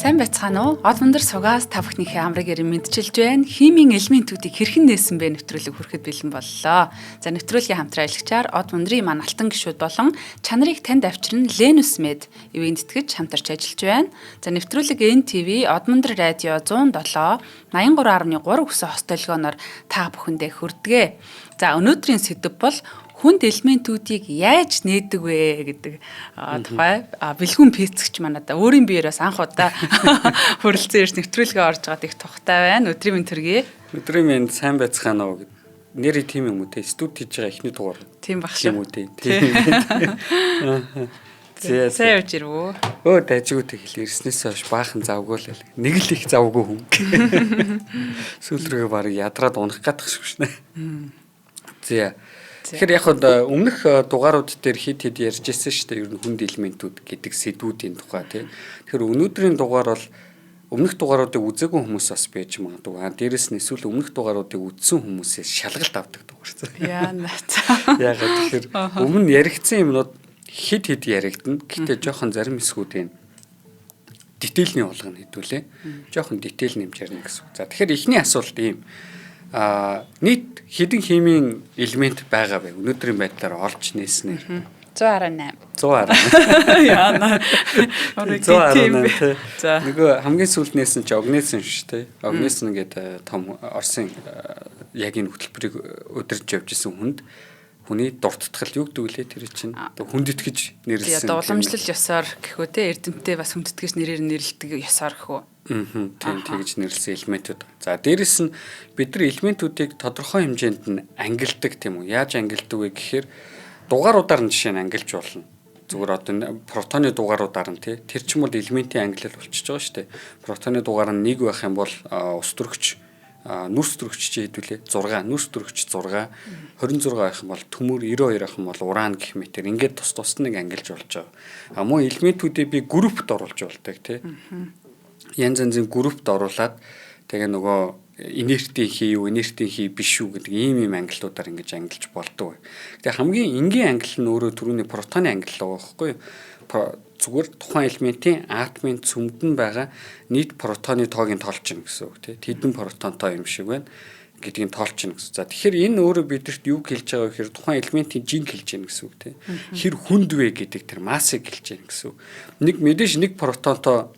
Сайн байцгаана уу? Од өндөр сугаас та бүхнийхээ амрыг эрен мэдчилж байна. Химийн элементүүдийг хэрхэн нээсэн бэ нэвтрүүлэг хүрэхэд бэлэн боллоо. За, нэвтрүүлгийн хамтран ажиллагчаар Од өндрийн маань алтан гишүүд болон чанарыг танд авчирна Ленус Мед ивээн тэтгэж хамтарч ажиллаж байна. За, нэвтрүүлэг NTV Од өндөр радио 107 83.3 өсөн хос долгионоор та бүхэндээ хүрдэгэ. За, өнөөдрийн сэдэв бол хүнд элементүүдийг яаж нээдэг вэ гэдэг тухай бэлгүүн пэцгч манад өөрийн биеэр бас анх удаа хүрэлцэн ирж нэвтрүүлгээ орж байгаад их тухтай байна. Өдрийн мэнд төргий. Өдрийн мэнд, сайн байцгаана уу. Нэрээ тийм юм уу те? Студ хийж байгаа эхний дугаар. Тийм баг шүү. Тийм үү те. Тийм. Зэ сайн явж ирв үү? Өө, дажгүй тэгэл ирснээс хойш баахан завгүй л. Нэг л их завгүй хүн. Сүүл рүүгээ баг ядраад унах гадах шиг шнэ. Зэ. Тэгэхээр яг хөө өмнөх дугаарууд дээр хид хид ярьж ирсэн шүү дээ. Ер нь хүнд элементүүд гэдэг сэдвүүдийн тухай тий. Тэгэхээр өнөөдрийн дугаар бол өмнөх дугааруудыг үзээгүй хүмүүс бас байж магадгүй. А дээрэс нь эсвэл өмнөх дугааруудыг үзсэн хүмүүсээс шалгалт авдаг дугаар. Яа. Яагаад тэгэхээр өмнө яригдсан юмнууд хид хид яригдана. Гэтэ жоохон зарим хэсгүүдийн detail ний болгоно хэдүүлээ. Жоохон detail нэмж ярина гэсэн үг. За, тэгэхээр эхний асуулт ийм. Нийт хэдэн химийн элемент байгаа вэ? Өнөөдрийн байдлаар олж нээснээр. 118. 118. Яана. 118. За. Нөгөө хамгийн сүүлд нээсэн чи Огнесэн шүү дээ. Огнесэн гэдэг том Оросын яг энэ хөтөлбөрийг өдөрж явж исэн хүнд хүний дурттгал юу гэдэг лээ тэр чинь хүндэтгэж нэрлсэн. Уламжлал ёсоор гэхүү те, эрдэмтдээ бас хүндэтгэж нэрээр нэрлэдэг ёсоор гэхүү. Тийм, тэгж нэрлсэн элементүүд. За, дээрэс нь бид нар элементүүдийг тодорхой хэмжээнд нь ангилдаг, тийм үү? Яаж ангилдаг вэ гэхээр дугааруудаар нь жишээ нь ангилж болно. Зүгээр одоо протоны дугааруудаар нь тий. Тэр чинь бол элементийн ангилал болчихж байгаа шүү дээ. Протоны дугаар нь 1 байх юм бол ус төрөгч, нүрс төрөгч чи хэдүүлээ 6, нүрс төрөгч 6, 26 байх юм бол төмөр, 92 байх юм бол уран гэх мэтэр ингээд тус тусд нэг ангилж болж байгаа. А мөн элементүүдийг би группт оруулж болдог тий. Янз янзын группт оруулаад тэгээ нөгөө инертийн хий юу, инертийн хий биш үү гэдэг ийм ийм ангиллуудаар ингэж ангилж болдог. Тэгээ хамгийн энгийн ангилал нь өөрөө түрүүний протоны ангилал байгаа байхгүй юу? Зүгээр тухайн элементийн атомын цөмд нь байгаа нийт протоны тоог нь тоолчихно гэсэн үг тий. Тэдэн протонтой юм шиг байна гэдгийг тоолчихно гэсэн. За, тэгэхээр энэ өөрөө бидэрт юу хэлж байгаа вэ гэхээр тухайн элементийн жинг хэлж байна гэсэн үг тий. Хэр хүнд вэ гэдэг тэр массыг хэлж байна гэсэн үг. Нэг мэдээж нэг протонтой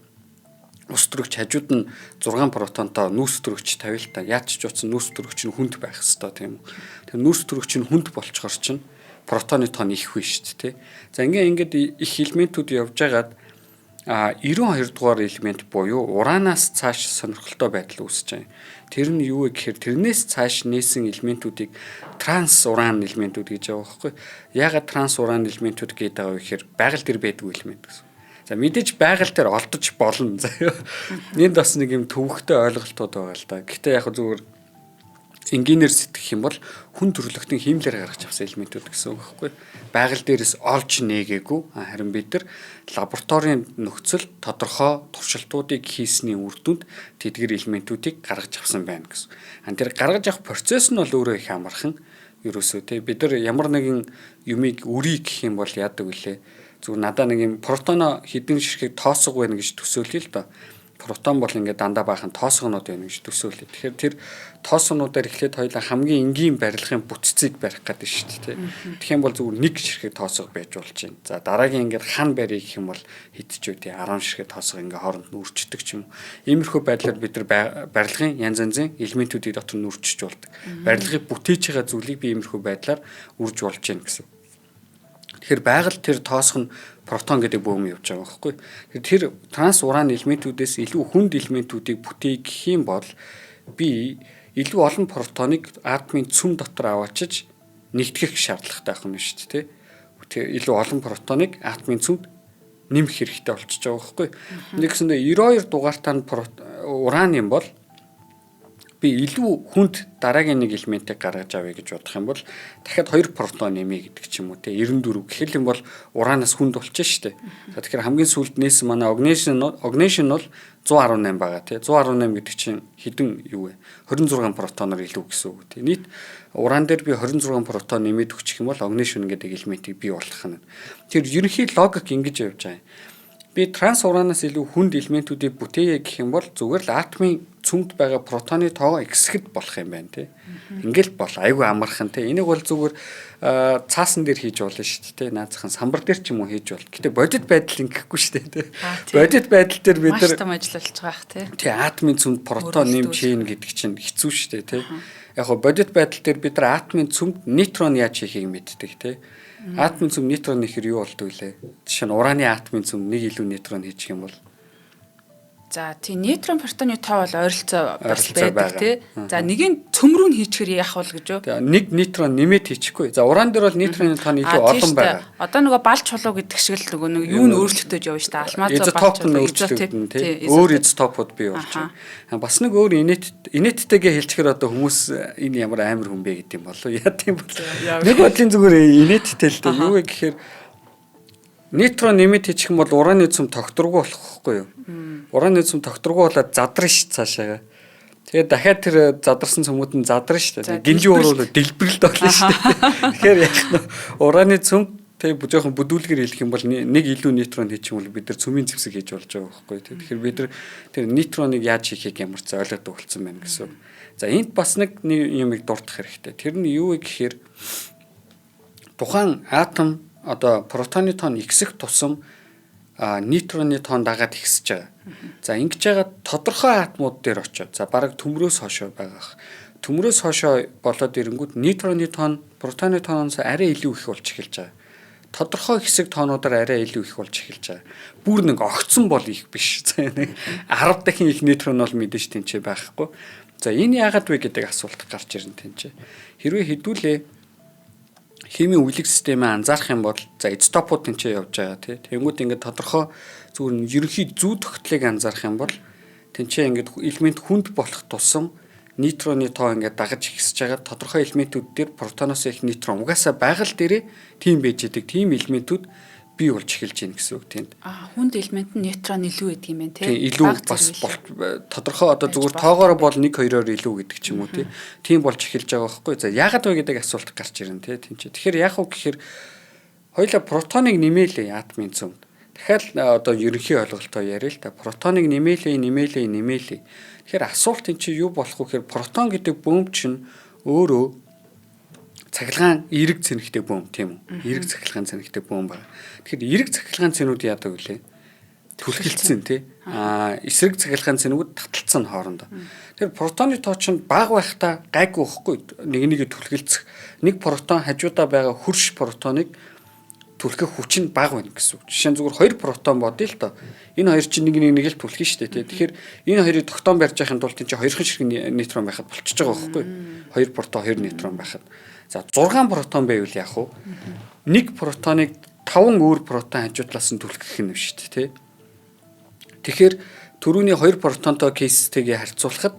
ус төрөгч хажууд нь 6 протонтой нүүрс төрөгч тавил та. Яаж ч утсан нүүрс төрөгч нь хүнд байх хэвээр, тийм үү. Тэр нүүрс төрөгч нь хүнд болчхоор чинь протоны тоон их вэ шүү дээ. За, ингээд их элементүүд явж байгаад 92 дугаар элемент буюу уранаас цааш сонирхолтой байдал үүсэж байгаа. Тэр нь юу вэ гэхээр тэрнээс цааш нээсэн элементүүдийг транс уран элементүүд гэж байгаа байхгүй. Яагаад транс уран элементүүд гэдэг байгаа вэ гэхээр байгаль дээр байдгүй элемент гэсэн. За, мэдээж байгаль дээр олдож болно заяа. Энд бас нэг юм төвөгтэй ойлголтууд байгаа л да. Гэтэ яг зүгээр энгийнээр сэтгэх юм бол хүн төрөлхтөн хиймлээр гаргаж авсан элементүүд гэсэн үг байхгүй. Байгаль дээрээс олж нээгээгүй. Харин бид нар лабораторийн нөхцөл тодорхой туршилтуудыг хийсний үр дүнд тэдгэр элементүүдийг гаргаж авсан байна гэсэн. А тэр гаргаж авах процесс нь бол өөрөө их амархан ерөөсөө тий. Бид нар ямар нэгэн юмыг үрий гэх юм бол яадаг вүлээ? Зүгээр надаа нэг юм протоно хэдэн ширхэг тоосго байна гэж төсөөлье л доо. Протон бол ингээд дандаа баахан тоосгонууд байна гэж төсөөлье. Тэгэхээр тэр тоосгонуудаар эхлээд хоёлаа хамгийн энгийн барилгын бүтцийг барих гэдэг шүү дээ. Тэгэх юм бол зүгээр нэг ширхэг тоосго байж болж байна. За, дараагийн ингээд хан барья гэх юм бол хэд ч үү тий 10 ширхэг тоосго ингээд хооронд нүрчдэг ч юм уу. Иймэрхүү байдлаар бид нар барилгын янз янзын элементүүдийг дотор нүрчиж болдог. Барилгыг бүтээж байгаа зүйлийг би иймэрхүү байдлаар үрж болж байна гэсэн. Тэгэхээр байгаль тэр тоосго нь протон гэдэг бөөм явж байгаа байхгүй. Тэр транс уран элементүүдээс илүү хүнд элементүүдийг бүтээе гэх юм бол би илүү олон протоныг атомын цөм дотор аваачиж нэгтгэх шаардлагатай байх нь шүү дээ. Тэр илүү олон протоныг атомын цөмд нэмэх хэрэгтэй болчихж байгаа байхгүй. Нэгсэндээ 92 дугаартай нь уран юм бол би илүү хүнд дараагийн нэг элементийг гаргаж авъя гэж бодох юм бол дахиад 2 протон нэмье гэдэг ч юм уу те, 94 гэх юм бол уранаас хүнд болчих шүү дээ. За, тэгэхээр хамгийн сүүлд нээсэн манай оганесон бол 118 байгаа те. 118 гэдэг чинь хэдэн юу вэ? 26 протоноор илүү гэсэн үг те. Нийт уран дээр би 26 протон нэмээд өгчих юм бол оганесон гэдэг элементийг бий болгох нь. Тэр ерөнхий логик ингэж явж байгаа юм. Би транс уранаас илүү хүнд элементүүдийг бүтээе гэх юм бол зүгээр л атомын цөмд байгаа протоны тоогоо ихсэхэд болох юм байна тий. Ингээл бол айгүй амархан тий. Энийг бол зүгээр цаасан дээр хийж болно шүү дээ тий. Наацхан самбар дээр ч юм уу хийж бол. Гэтэ бодит байдал ингэхгүй шүү дээ тий. Бодит байдал дээр бид нар маш том ажил болж байгаа х тий. Тий, атомын цөмд протон нэмж хийн гэдэг чинь хэцүү шүү дээ тий. Яг го бодит байдал дээр бид нар атомын цөмд нейтрон яаж хийхийг мэддэг тий. Атомын цөм нейтрон нэхэр юу болдог лээ? Жишээ нь ураны атомын цөм нэг илүү нейтрон хийчих юм бол за тий, нейтрон протоны тоо бол ойролцоо бас байдаг тий. За нэгийн цөм рүү нь хийчихэр яах вэ гэж юу? Нэг нейтрон нэмээд хийчихгүй. За уран дээр бол нейтроны тоо илүү олон байгаа. Одоо нөгөө бал чулуу гэдэг шиг л нөгөө нэг юу нь өөрчлөгдөж явна шүү дээ. Алмаз бал чулуу изотоп тий. Өөр изотопууд бий болж байна. Бас нэг өөр инеттэйгээ хэлчихээр одоо хүмүүс энэ ямар амар хүн бэ гэдэг юм болов уу? Яа тийм бол. Нэг бодлын зүгээр инеттэй л дээ. Юу вэ гэхээр нейтрон нэмээд хийчих юм бол ураны цөм тогтворгүй болох байхгүй юу? Ураны цөм тогтворгүй болоод задрна ш цаашаага. Тэгээд дахиад тэр задарсан цөмүүд нь задрна ш. Гинжи уруул дэлбэрэлт болно ш. Тэгэхээр яг нь ураны цөм тэг жоохон бүдүүлгээр хэлэх юм бол нэг илүү нейтрон хийчих юм бол бид нар цөмийн зэвсэг хийж болж байгаа байхгүй юу? Тэгэхээр бид нар тэр нейтроныг яаж хийхийг ямар ч ойлгодог болсон байна гэсэн. За энд бас нэг юмыг дурдах хэрэгтэй. Тэр нь юу вэ гэхээр тухайн атом одоо протоны тоон ихсэх тусам нейтроны тоон дагаад ихсэж байгаа. За ингэж байгаа тодорхой атомууд дээр очиод за бараг төмрөөс хойшоо байгаах. Төмрөөс хойшоо болоод ирэнгүүт нейтроны тоон протоны тооноос арай илүү их болж эхэлж байгаа. Тодорхой хэсэг тоонуудаар арай илүү их болж эхэлж байгаа. Бүр нэг огцон бол их биш. За нэг 10 дахин их нейтрон бол мэдээж тэнцээ байхгүй. За энэ яагаад вэ гэдэг асуулт гарч ирнэ тэнцээ. Хэрвээ хэдүүлээ химийн үеиг системээ анзаарах юм бол за изотопууд тэнцээ явж байгаа тий. Тэнгүүд ингээд тодорхой зүгээр нь ерөнхий зүү тогтлыг анзаарах юм бол тэнцээ ингээд элемент хүнд болох тусам нейтроны тоо ингээд дагаж ихсэж байгаа тодорхой элементүүд дээр протоноос их нейтрон угаасаа байгаль дээрээ тийм байж идэг. Тийм элементүүд бий болж эхэлж байна гэсэн үг тэнд. Аа хүнд элемент нь нейтрон илүү байдаг юм байна тий. Тийм илүү бас тодорхой одоо зүгээр тоогоор бол 1 2-оор илүү гэдэг ч юм уу тий. Тийм болж эхэлж байгаа байхгүй. За яагаад вэ гэдэг асуулт гарч ирнэ тий. Тийм чи. Тэгэхээр яах вэ гэхээр хоёлаа протоныг нэмээлээ атомын цөмд. Дахиад одоо ерөнхий ойлголтоо яриа л та. Протоныг нэмээлээ, нэмээлээ, нэмээлээ. Тэгэхээр асуулт эн чи юу болох вэ гэхээр протон гэдэг бөмбөм чинь өөрөө цахилгаан эерэг цэнэгтэй бөм тийм үү? Эерэг цахилгаан цэнэгтэй бөм байна. Тэгэхээр эерэг цахилгаан цэнүүд яадаг вүлээ? Түлхэлцэн тий. Аа эсрэг цахилгаан цэнүүд таталцсан хоорондоо. Тэгэхээр протоны тоо чинь бага байхдаа гайгүй байхгүй нэг нэгэ түлхэлцэх. Нэг протон хажуудаа байгаа хөрш протоныг түлхэх хүч нь бага байна гэсэн үг. Жишээ нь зүгээр 2 протон бодъё л доо. Энэ хоёр чинь нэг нэг л түлхнэ шүү дээ тий. Тэгэхээр энэ хоёрыг тогтоон барьж яхахын тулд энэ чинь хоёрхан ширхэг нейтрон байхад болчихж байгаа байхгүй юу? 2 протон 2 нейтрон байхад. За 6 протон байвал яах вэ? Нэг протоныг 5 өөр протон хажуудлаас нь түлхэх нь шүү дээ тий. Тэгэхээр түрүүний 2 протонтой кейстэйгээ харьцуулахад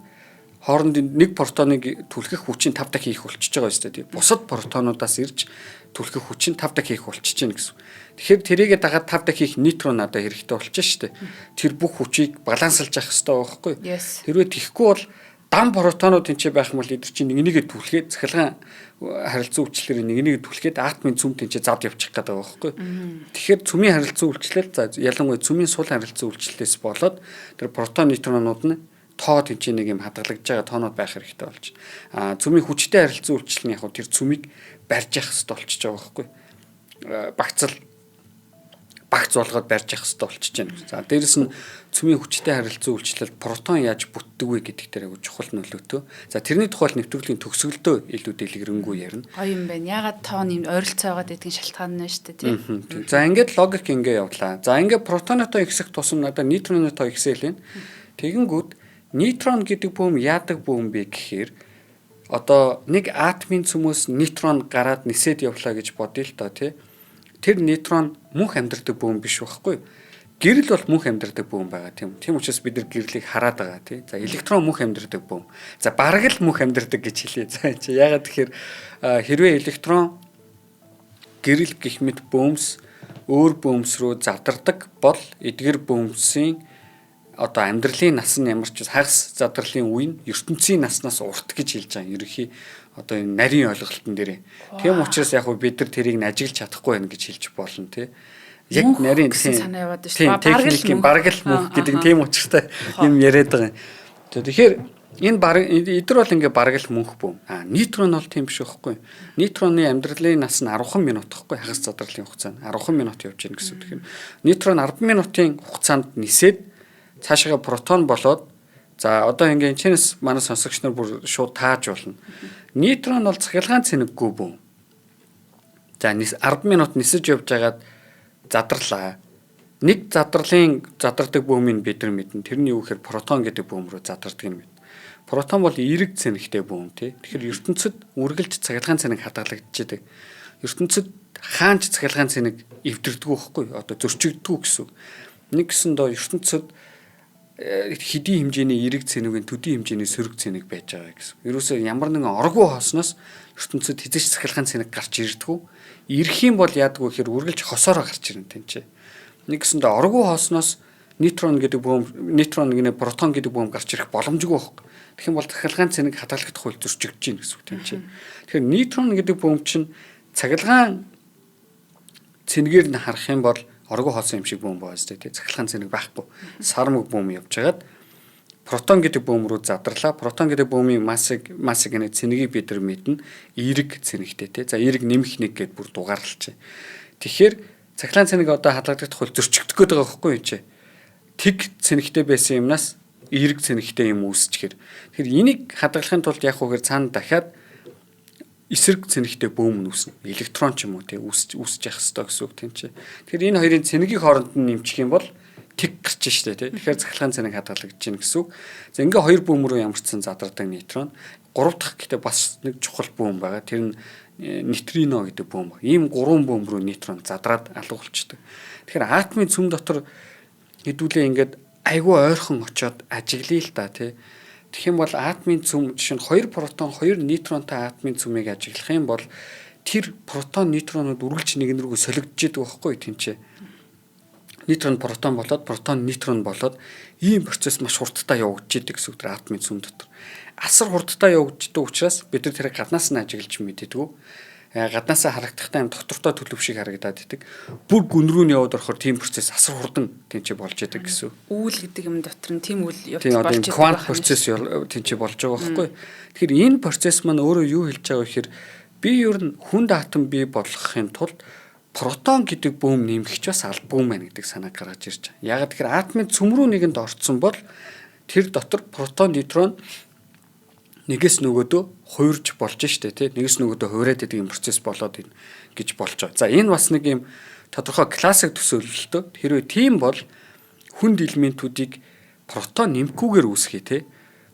хоорондын нэг протоныг түлхэх хүчин 5 дахин их болчихж байгаа юм шүү дээ тий. Бусад протонуудаас ирж түлхэх хүчин 5 дахин их болчихж байна гэсэн. Тэгэхээр тэрийгэ дагаад 5 дахин их нейтрон надад хэрэгтэй болчих шүү дээ. Тэр бүх хүчийг баланслаж явах хэрэгтэй байхгүй юу? Хэрвээ тийхгүй бол дам протонууд тэнцээ байх юм бол эдгээр чинь нэг нэгэ түлхээд цахилгаан харилцан үйлчлэлээр нэг нэгэ түлхээд атомын цөм тэнцээ зад явчих гэдэг байгаа байхгүй юу? Тэгэхээр цөмийн харилцан үйлчлэл за ялангуяа цөмийн сул харилцан үйлчлэлээс болоод тэр протон нейтронууд нь тоо тэнцээ нэг юм хадгалагдж байгаа тоонууд байх хэрэгтэй болж. А цөмийн хүчтэй харилцан үйлчлэл нь яг тэр цөмийг барьж явах хэрэгтэй болчихж байгаа байхгүй юу? Багцал багц болгоод барьж явах хэрэгтэй болчихж байна. За дээрэс нь цөмийн хүчтэй харилцан үйлчлэлд протон яаж бүтдэг вэ гэдэг дээр айгу чухал нөлөөтэй. За тэрний тухай нэвтрүүлгийн төгсгөлдөө илүү дэлгэрэнгүй ярина. Гоё юм байна. Ягаад тоон юм ойролцоо байгаад байдгийн шалтгаан нь шүү дээ тий. За ингээд логик ингээ явлаа. За ингээд протоны тоо ихсэх тусам надад нейтроны тоо ихсээл байна. Тэгэнгүүт нейтрон гэдэг бөм яадаг бөм бэ гэхээр одоо нэг атомын цөмөөс нейтрон гараад нисээд явлаа гэж бодъё л доо тий. Тэр нейтрон мөнх амьдардаг бөм биш байхгүй юу? Гэрэл бол мөнх амьдардаг бөм байгаа тийм. Тийм учраас бид нар гэрлийг хараад байгаа тий. За электрон мөнх амьдардаг бөм. За бараг л мөнх амьдардаг гэж хэлье. За чи ягаад тэгэхээр хэрвээ электрон гэрэл гэх мэт бөмс өөр бөмс рүү задардаг бол эдгэр бөмсийн одоо амьдралын нас нь ямар ч хагас задралын үе нь ертөнцийн наснаас урт гэж хэлж байгаа. Ерөнхий одоо энэ нарийн ойлголтон дээрээ. Тийм учраас яг бид нар тэрийг нь ажиглаж чадахгүй байна гэж хэлж болно тий. Яг нарийн тийм санаа яваад шүү дээ. Техникийн бараг л мөнх гэдэг нь тийм учиртай юм яриад байгаа юм. Тэгэхээр энэ бараг эдгээр бол ингээ бараг л мөнх бөм. А нейтрон бол тийм биш байхгүй. Нейтроны амьдралын нас нь 10 минут гэхгүй, хагас задарлын хугацаа нь 10 минут явж гин гэсэн үг. Тэгэхээр нейтрон 10 минутын хугацаанд нисээд цаашаа протон болоод, за одоо ингээ энэчнээс манай сонсогч нар бүр шууд тааж болно. Нейтрон бол цахилгаан цэнэггүй бөм. За 10 минут нисэж явж байгаад задарлаа. Нэг задарлын задардаг бөөмийг бид нар мэднэ. Тэр нь юу гэхээр протон гэдэг бөөм рүү задардаг юм байна. Протон бол эерэг цэнэгтэй бөөм тий. Тэгэхээр ертөнцид үргэлж цахилгаан цэнэг хадгалагдчихэдэг. Ертөнцид хаанч цахилгаан цэнэг эвдэрдэггүй байхгүй одоо зөрчигддэггүй гэсэн. Нэг гэсэндээ ертөнцид хэдийн хэмжээний эерэг цэнэгийн төдий хэмжээний сөрөг цэнэг байж байгаа гэсэн. Ерөөсөө ямар нэгэн оргуу хосноос ертөнцид хизээч цахилгаан цэнэг гарч ирдэггүй. Ирэх юм бол яадгүй гэхээр үргэлж хосоороо гарч ирнэ тэнцээ. Нэг гэсэндээ оргуу хосноос нейтрон гэдэг бөөм, нейтрон гинэ протон гэдэг бөөм гарч ирэх боломжгүй байхгүй. Тэгэх юм бол цахилгаан цэнэг хадгалагдах хууль зөрчигдөж байна гэсэн үг тэнцээ. Тэгэхээр нейтрон гэдэг бөөм чинь цахилгаан цэнэгээр нь харах юм бол оргуу хоосон юм шиг бөөм байгаа зү, тий. Цахилгаан цэнэг байхгүй. Сармаг бөөм явж хагаад протон гэдэг бөөм рүү задарлаа. Протон гэдэг бөөмийн массыг гэнэ цэнэгийг бид нар мэднэ. Эерэг цэнэгтэй тий. За эерэг нэмэх нэг гэд бүр дугаарлалчээ. Тэгэхээр цахилгаан цэнэг одоо хадгалагдах хууль зөрчигдөх гээд байгаа байхгүй юу чи. Тэг цэнэгтэй байсан юмнаас эерэг цэнэгтэй юм үүсчихэр. Тэгэхээр энийг хадгалахын тулд яг үгээр цаана дахиад эсрэг цэнэгтэй бөөм нь үүснэ. Электрон ч юм уу тий үүсч явах ёстой гэсэн үг тийм чи. Тэгэхээр энэ хоёрын цэнэгийг хооронд нь нэмчих юм бол тэг гарч штэ тий. Тэгэхээр цахилгаан цэнэг хадгалагдаж байна гэсэн үг. За ингээ хоёр бөөм рүү ямарчсан задардаг нейтрон. Гурав дахь гэхдээ бас нэг чухал бөөм байгаа. Тэр нь нейтрино гэдэг бөөм баг. Ийм гурван бөөм рүү нейтрон задраад алга болчдөг. Тэгэхээр атомын цөм дотор хэдүүлээ ингээд айгүй ойрхон очиод ажиглая л та тий. Тэгэх юм бол атомын цөм жишээ нь 2 протон 2 нейтронтой атомын цөмийг ажиглах юм бол тэр протон нейтронууд үргэлж нэг нүргөө солигдож идэг байхгүй тэнцээ. Нейтрон протон болоод протон нейтрон болоод ийм процесс маш хурдтай явагдаж идэг гэсэн үг тэр атомын цөм дотор. Асар хурдтай явагддаг учраас бид нар тэрийг гаднаас нь ажиглаж мэддэггүй. Гаднаасаа харагдахтай юм доктортой төлөв шиг харагдаад идэг. Бүр гүн рүү нь яваад орохоор тийм процесс асар хурдан тэнцээ болж идэг гэсэн. Үүл гэдэг юм дотор нь тийм үйл явдал болж идэг. Квант процесс тэнцээ болж байгаа байхгүй. Тэгэхээр энэ процесс маань өөрөө юу хэлж байгаа вэ гэхээр би ер нь хүнд атом бий болгохын тулд протон гэдэг бөөм нэмэгч бас албагүй мэн гэдэг санааг гаргаж ирж байгаа. Яг тэгэхээр атомын цөм рүү нэгэнд орцсон бол тэр дотор протон нейтрон нэгээс нөгөөдөө хуурж болж штэ тий. Нэгээс нөгөөдөө хуурайд байдаг юм процесс болоод ийн гэж болж байгаа. За энэ бас нэг юм тодорхой классик төсөөлөлтөө. Хэрвээ тийм бол хүнд элементүүдийг протон нэмэхгүйгээр үүсгэе тий.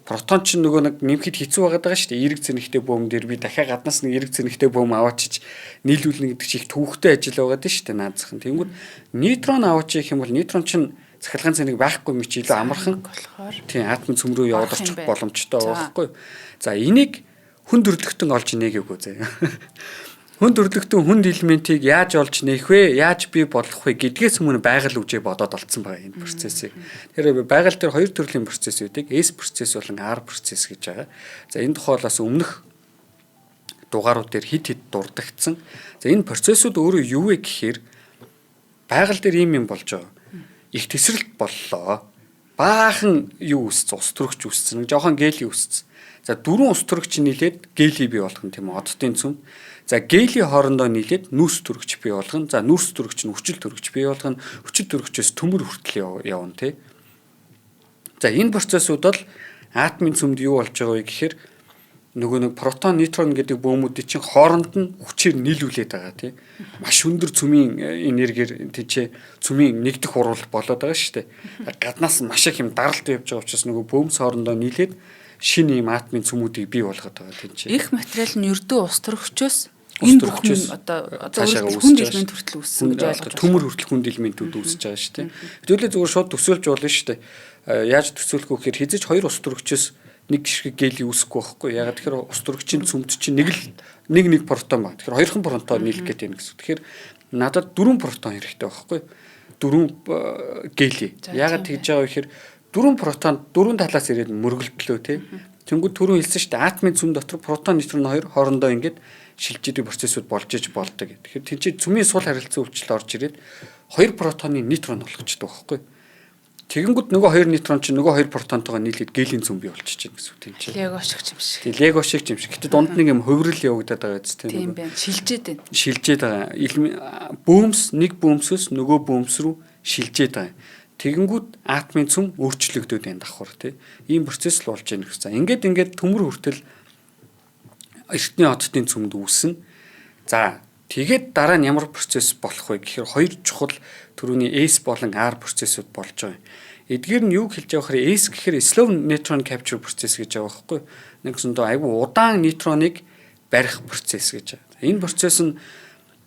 Протон ч нөгөө нэг нэмэхэд хэцүү байгаад байгаа шүү дээ. Эерэг цэнэгтэй бөөм дээр би дахиад гаднаас нэг эерэг цэнэгтэй бөөм аваачиж нийлүүлнэ гэдэг чинь их төвөгтэй ажил байгаад шүү дээ наазах нь. Тэнгүүд нейтрон аваачих юм бол нейтрон чинь цахилгаан цэнэг байхгүй юм чи илүү амархан болохоор тийм атом цөм рүү яваад очих боломжтой байхгүй. За энийг хүн төрлөختөн олж нээгээгүй заяа. Хүн төрлөختөн хүнд элементийг яаж олж нээх вэ? Яаж бий болгох вэ гэдгээс өмнө байгаль үжээ бодоод олцсон байгаа энэ процессыг. Тэгэхээр байгаль дээр хоёр төрлийн процесс үүдэг. S процесс болон R процесс гэж байгаа. За энэ тухай бас өмнөх дугаарууд дээр хит хит дурдагдсан. За энэ процессууд өөрөө юу вэ гэхээр байгаль дээр ийм юм болж байгаа. Их тесрэлт боллоо. Баахан юу үүссэн, ус төрөгч үүссэн, жоохон гели үүссэн. За дөрвөн ус төрөгч нийлээд гели бий болгоно тийм үү, оддын цөм. За гели хоорондоо нийлээд нүүрс төрөгч бий болгоно. За нүүрс төрөгч нь хүчил төрөгч бий болгоно. Хүчил төрөгчөөс төмөр хүртэл явна тий. За энэ процессууд бол атомын цөмд юу болж байгаа вэ гэхээр нөгөө нэг протон нейтрон гэдэг бөөмүүдийн чинь хооронд нь хүчээр нийлүүлээд байгаа тий. Маш өндөр цөмийн энергиэр тийчээ цөмийн нэгдэх уруул болоод байгаа шүү дээ. Гаднаас нь маш их юм даралт явж байгаа учраас нөгөө бөөмс хоорондоо нийлээд шинэ юм атомын цөмүүдийг бий болгоод байгаа тийм. Их материал нь ердөө ус төрөгчөөс энэ бүхэн одоо хүнд элемент хүртэл үүссэн гэж ойлгож байна. Төмөр хүртэл хүнд элементүүд үүсэж байгаа шүү дээ. Хэдүүлээ зүгээр шууд төсөөлж болно шүү дээ. Яаж төсөөлөх вэ гэхээр хэзээ ч хоёр ус төрөгчөөс нэг гişг гели үүсэхгүй байхгүй. Ягаад тэгэхээр ус төрөгчийн цөмд чинь нэг л нэг протон байна. Тэгэхээр хоёрхан протон нийлэх гээд байна гэсэн. Тэгэхээр надад дөрвөн протон хэрэгтэй байхгүй. Дөрвөн гели. Ягаад тэгж байгаа вэ гэхээр дөрвөн протон дөрвөн талаас ирээд мөргөлдлөө тий. Тэнгүүд түрүүн хэлсэн шүү дээ. Атомын цөм дотор протон, нейтрон хоёр хоорондоо ингээд шилжиждэг процессууд болж иж болдог. Тэгэхээр тэн чинь цөмийн сул харилцан өвчлөл орж ирээд хоёр протоны нейтрон болгочдөг байхгүй. Тэгэнгүүт нөгөө хоёр нейтрон чинь нөгөө хоёр протонтойгоо нийлээд гелийн цөм бий болчихж байна гэсэн үг тийм чинь. Лего шиг юм шиг. Тийм, лего шиг юм шиг. Гэтэ дунд нэг юм хувирал явагдаад байгаа биз, тийм. Тийм байна. Шилжээд байна. Шилжээд байгаа. Бөөмс нэг бөөмсөөс нөгөө бөөмс рүү шилжээд байгаа. Тэгэнгүүт атомын цөм өөрчлөгдөд байна давхар, тий. Ийм процесс л болж байна гэсэн. Ингээд ингээд төмөр хүртэл эртний оддын цөмд үүснэ. За, тэгээд дараа нь ямар процесс болох вэ гэхээр хоёр чухал түрүүний S болон R процессууд болж байгаа юм. Эдгээр нь юу хэлж байгаа вэ? S гэхээр slow neutron capture процесс гэж байгаа байхгүй. Нэгсэндээ айгүй удаан нейтроныг барих процесс гэж байгаа. Энэ процесс нь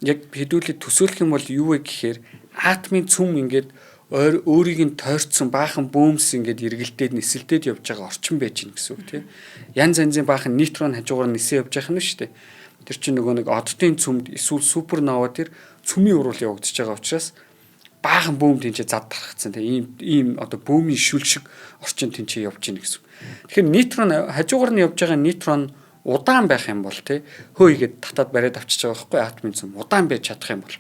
яг хэдүүлээ төсөөлөх юм бол юу вэ гэхээр атомын цөм ингээд өөрийг нь тойрцсон баахан бөөмс ингээд эргэлдээд нисэлдээд явж байгаа орчин байж гин гэсэн үг, тийм. Янз янзын баахан нейтрон хажуугаар нисээ явж байгаа юм шүү дээ. Тэр чинь нөгөө нэг оддын цөмд эсвэл супернова тэр цөмийн уруул явагдаж байгаа учраас баахан бөөм тэнцээ зад тархацсан, тийм, ийм ийм одоо бөөмийн шүл шиг орчин тэнцээ явж гин гэсэн. Тэгэхээр нейтрон хажуугаар нь явж байгаа нейтрон удаан байх юм бол, тий, хөөе гээд татаад бариад авчиж байгаа байхгүй, атомын цөм удаан байж чадах юм бол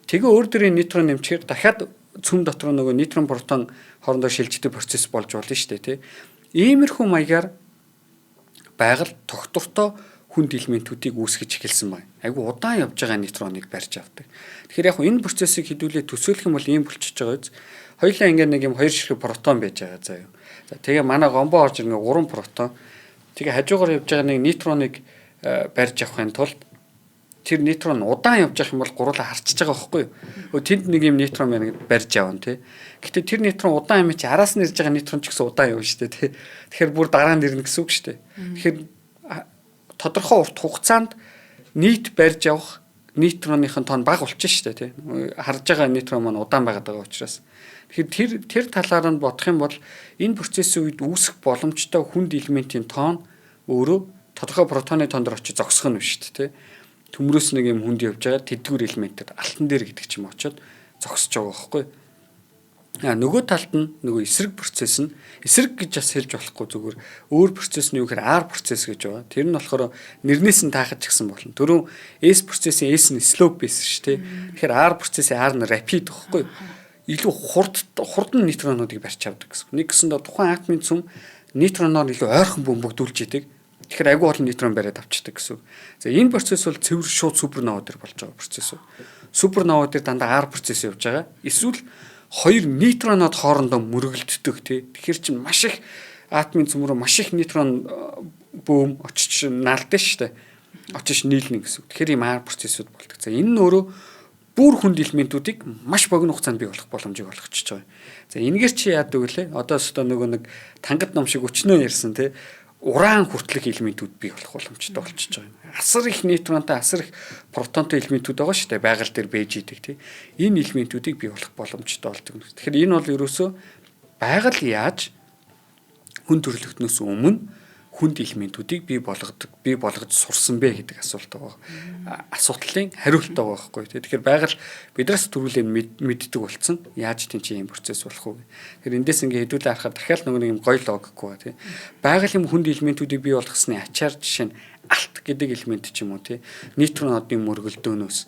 тэгээ өөр дөрийн нейтрон нэмчихээр дахиад цөм дотор нөгөө нейтрон протон хоорондоо шилждэг процесс болж болно шүү дээ, тий. Иймэрхүү маягаар байгаль тогтвортой хүнд элементүүдийг үүсгэж эхэлсэн байна. Айгу удаан явж байгаа нейтроныг барьж авдаг. Тэгэхээр яг энэ процессыг хэдүүлээ төсөөлөх юм бол ийм болчихж байгаа биз. Хоёулаа ингээд нэг юм хоёр ширхэг протон байж байгаа заяа. За, тэгээ манай гомбо орж ирнэ, гурван протон. Тэгээ хажуугаар явж байгаа нэг нейтроныг барьж авахын тулд тэр нейтрон удаан явж явах юм бол гурлаа харчиж байгаа байхгүй юу? Өө, тэнд нэг юм нейтрон байна гэд барьж явна, тий. Гэтэ тэр нейтрон удаан юм чи араас нь ирж байгаа нейтрон ч гэсэн удаан явна шүү дээ, тий. Тэгэхээр бүр дараа нь ирнэ гэсэн үг шүү дээ. Тэгэхээр тодорхой урт хугацаанд нийт барьж явах нейтроныхын тоон бага болчих шүү дээ, тий. Харж байгаа нейтрон маань удаан байгаад байгаа учраас. Тэгэхээр тэр тэр талаар нь бодох юм бол энэ процессын үед үүсэх боломжтой хүнд элементийн тоон өөрөө тодорхой протоны тоон дээр очиж зогсох нь биш шүү дээ, тий. Төмрөөс нэг юм хүнд явж байгаа тэдгүүр элементээр алтан дээр гэдэг ч юм очоод зогсож байгаа байхгүй. А нөгөө талд нь нөгөө эсрэг процесс нь, эсрэг гэж бас хэлж болохгүй, зүгээр өөр процесс нь юу гэхээр R процесс гэж байгаа. Тэр нь болохоор нэрнээс нь таахаж гисэн болно. Түрүүн S процессын S нь slow байсан шүү дээ. Тэгэхээр R процессын R нь rapid байхгүй. Илүү хурд хурдан нейтронуудыг барьж авдаг гэсэн. Нэг гэсэндээ тухайн атомын цөм нейтроноор илүү ойрхон бөмбөгдүүлж идэг. Тэгэхээр айгүй олон нейтрон бариад авчдаг гэсэн. За, энэ процесс бол цэвэр шууд супернова дээр болж байгаа процесс. Супернова дээр дандаа R процесс явж байгаа. Эсвэл хоёр нейтронод хоорондоо мөргөлддөг, тий. Тэгэхээр чинь маш их атомын цөм рүү маш их нейтрон бөөм очиж наалдсан шүү дээ. Очиж нийлнэ гэсэн үг. Тэгэхээр ийм R процессууд болдог. За, энэ нь өөрөө бүр хүнд элементүүдийг маш богино хугацаанд бий болох боломжийг олгочихж байгаа. За, энэгээр чи яадаг вүлээ? Одоо өстө нөгөө нэг тангад ном шиг өчнөө ярьсан, тий, уран хүртэлх элементүүд бий болох боломжтой болчихж байгаа юм. Асар их нейтронтой, асар их протонтой элементүүд байгаа шүү дээ. Байгаль дээр бэж идэг, тий. Энэ элементүүдийг бий болох боломжтой болдог. Тэгэхээр энэ бол ерөөсөө байгаль яаж хүн төрөлхтнөөс өмнө хүнд элементүүдийг бий болгодог, бий болгож сурсан бэ гэдэг асуулт байгаа. Асуудлын хариулт байгаа байхгүй. Тэгэхээр байгаль биднээс төрүүлээ мэддэг болсон. Яаж тийм чи юм процесс болох вэ? Тэгэхээр эндээс ингээ хэдүүлээ харахад дахиад нөгөө нэг юм гоё логикгүй ба, тий. Байгаль юм хүнд элементүүдийг бий болгосны ачаар жишээ нь алт гэдэг элемент ч юм уу, тий. Нейтронодын мөргөлдөөнөөс,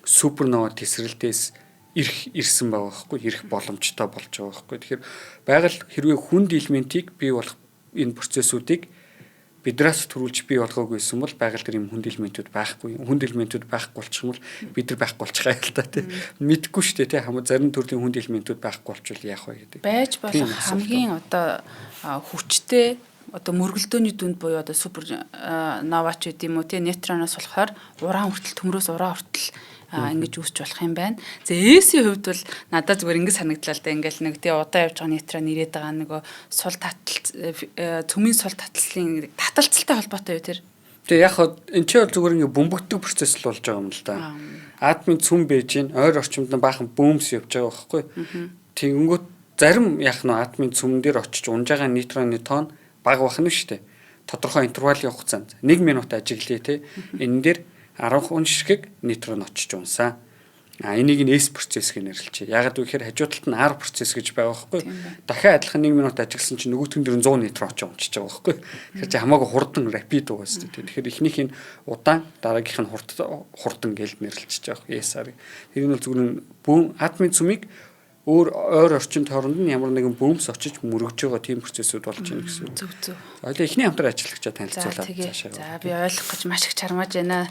супернова тесрэлтээс ирэх ирсэн байгаа байхгүй, ирэх боломжтой болж байгаа байхгүй. Тэгэхээр байгаль хэрвээ хүнд элементийг бий болох энэ процессуудыг бидраас төрүүлж бий болгоогүйсэн бол байгаль дээр юм хүнд элементүүд байхгүй. Хүнд элементүүд байхгүй болчих юм бол бид нар байхгүй болчих юм л та, тий. Мэдгүй шүү дээ, тий. Хамаа зарим төрлийн хүнд элементүүд байхгүй болчихвол яах вэ гэдэг. Байж болох хамгийн одоо хүчтэй одоо мөргөлдөөний дүнд буюу одоо супер нова ч гэдэм юм уу, тий, нейтроноос болохоор уран хүртэл, төмрөөс уран хүртэл ингэж үүсч болох юм байна. За, S-ийн хувьд бол надад зүгээр ингэ санагдлаа л да, ингээл нэг тий удаан явж байгаа нейтрон ирээд байгаа нөгөө сул татал цөмийн сул таталцлын таталцалтай холбоотой юу тэр? Тэгээ яг хаа энэ ч бол зүгээр ингэ бөмбөгдөг процесс л болж байгаа юм л да. Атомын цөм байж гин ойр орчимд нь баахан бөөмс явж байгаа байхгүй. Тэгэнгүүт зарим яг нь атомын цөмөн дээр очиж унж байгаа нейтроны тоон бага байх нь шүү дээ. Тодорхой интервалын хугацаанд 1 минут ажиглая, те. Энэ дээр 10 ширхэг нейтрон очиж унсан. Энийг нь S процесс гэж нэрлэжээ. Яагаад вэ гэхээр хажуу талд нь R процесс гэж байгаа байхгүй. Дахиад адилхан 1 минут ажилласан чинь нөгөөх нь 100 нейтрон очиж унчиж байгаа байхгүй. Тэгэхээр чи хамаагүй хурдан rapid угаас тийм. Тэгэхээр эхнийх нь удаан, дараагийнх нь хурдан гэж нэрлэж байгаа байхгүй. S-R. Тэр нь бол зүгээр нь бүүн атомын цөмийг өөр ойр орчин тойронд нь ямар нэгэн бөөмс очиж мөргөж байгаа тийм процессүүд болж байна гэсэн үг. Зөв зөв. Ойлоо эхний хамтран ажиллагчаа танилцуулаад цаашаа. За би ойлгох гэж маш их чармааж байна.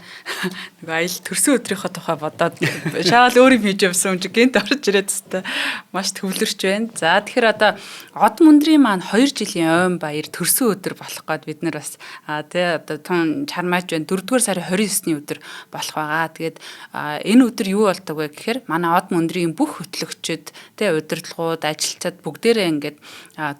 Нөгөө аялал төрсөн өдрийнхөө тухай бодоод шаал өөр юм хийж явсан юм чи гэнт орж ирээд хэвээр маш төвлөрч байна. За тэгэхээр одоо Од мөндрийн маань 2 жилийн ойн баяр төрсөн өдөр болох гээд бид нар бас тий одоо тун чармааж байна. 4-р сарын 29-ний өдөр болох байгаа. Тэгээд энэ өдөр юу болдог вэ гэхээр манай Од мөндрийн бүх хөтлөгчд тэ удирдлагууд, ажилчдад бүгдээрээ ингээд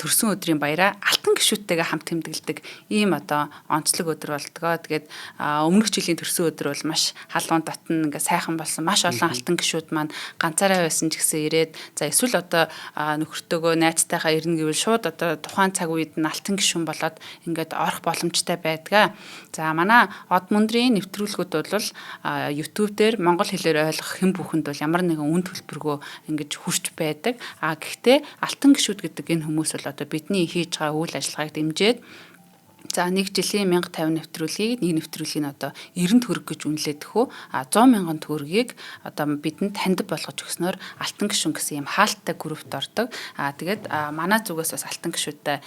төрсөн өдрийн баяраа алтан гишүүдтэйгээ хамт тэмдэглэдэг ийм одоо онцлог өдөр болдгоо. Тэгээд өмнөх жилийн төрсөн өдөр бол маш халуун дотн ингээд сайхан болсон. Маш олон алтан гишүүд маань ганцаараа байсан ч гэсэн ирээд за эсвэл одоо нөхөртөөгөө найзтайхаа ирнэ гэвэл шууд одоо тухайн цаг үед нь алтан гишүүн болоод ингээд орох боломжтой байдгаа. За манай Од мөндрийн нэвтрүүлгүүд бол YouTube дээр монгол хэлээр ойлгох хэн бүхэнд бол ямар нэгэн үн төлбөргүй ингэж хүрч байдаг. А гэхдээ алтан гишүүд гэдэг энэ хүмүүс бол одоо бидний хийж байгаа үйл ажиллагааг дэмжиж за нэг жилийн 1050 нэвтрүүлгийг нэг нэвтрүүлгийг нь одоо 90 төгрөг гэж үнэлээд хөө а 100 мянган төгрөгийг одоо бидэнд таньд болгож өгснөөр алтан гишүүн гэсэн юм хаалттай группт ордог. А тэгээд манай зүгээс бас алтан гишүүдтэй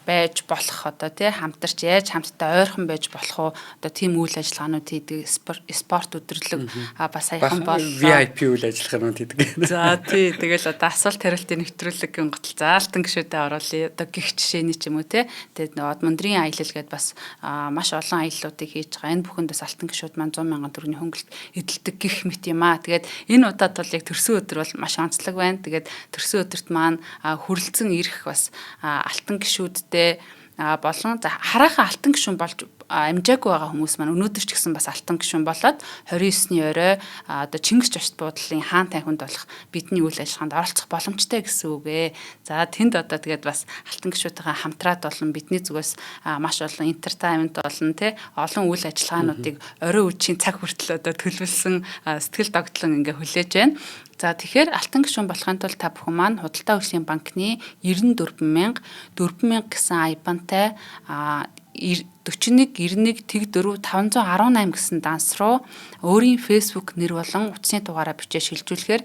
байж болох одоо тий хамтарч яаж хамтдаа ойрхон байж болох уу одоо тийм үйл ажиллагаанууд хийдэг, спорт өдөрлөг бас саяхан боллоо. VIP үйл ажиллагаанууд хийдэг. За тий тэгэл одоо асуулт хариултын нэвтрүүлэг гин готл за алтан гишүүдээ оруулъя. Одоо гих жишээний ч юм уу тий тэгээд нөгөө Мөндрийн аялал гээд бас маш олон аяллуудыг хийж байгаа. Энэ бүхэнд бас алтан гишүүд маань 100 мянган төгрөгийн хөнгөлт эдэлдэг гих мэт юм аа. Тэгээд энэ удаад бол яг төрсөн өдөр бол маш онцлог байна. Тэгээд төрсөн өдөрт маань хүрэлцэн ирэх бас алтан гишүүдтэй болон за хараахан алтан гишүүн болж амжаагүй байгаа хүмүүс маань өнөөдөр ч гэсэн бас алтан гишүүн болоод 29-ний орой одоо Чингис жошт буудлын хаан танхимд болох бидний үйл ажиллагаанд оролцох боломжтой гэсэн үг ээ. За тэнд одоо тэгээд бас алтан гишүүнтэйгээ хамтраад болон бидний зүгээс маш олон entertainment болон тий олон үйл ажиллагаануудыг орой үеийн цаг хүртэл одоо төлөвлөсөн сэтгэл догтлон ингээ хүлээж байна. За тэгэхээр алтан гишүүн болохын тулд та бүхэн маань худалдаа хөгжлийн банкны 94 000 4000 гэсэн IBAN-тай 41 91 тэг 4 518 гэсэн данс руу өөрийн Facebook нэр болон утасны дугаараа бичээ шилжүүлэхээр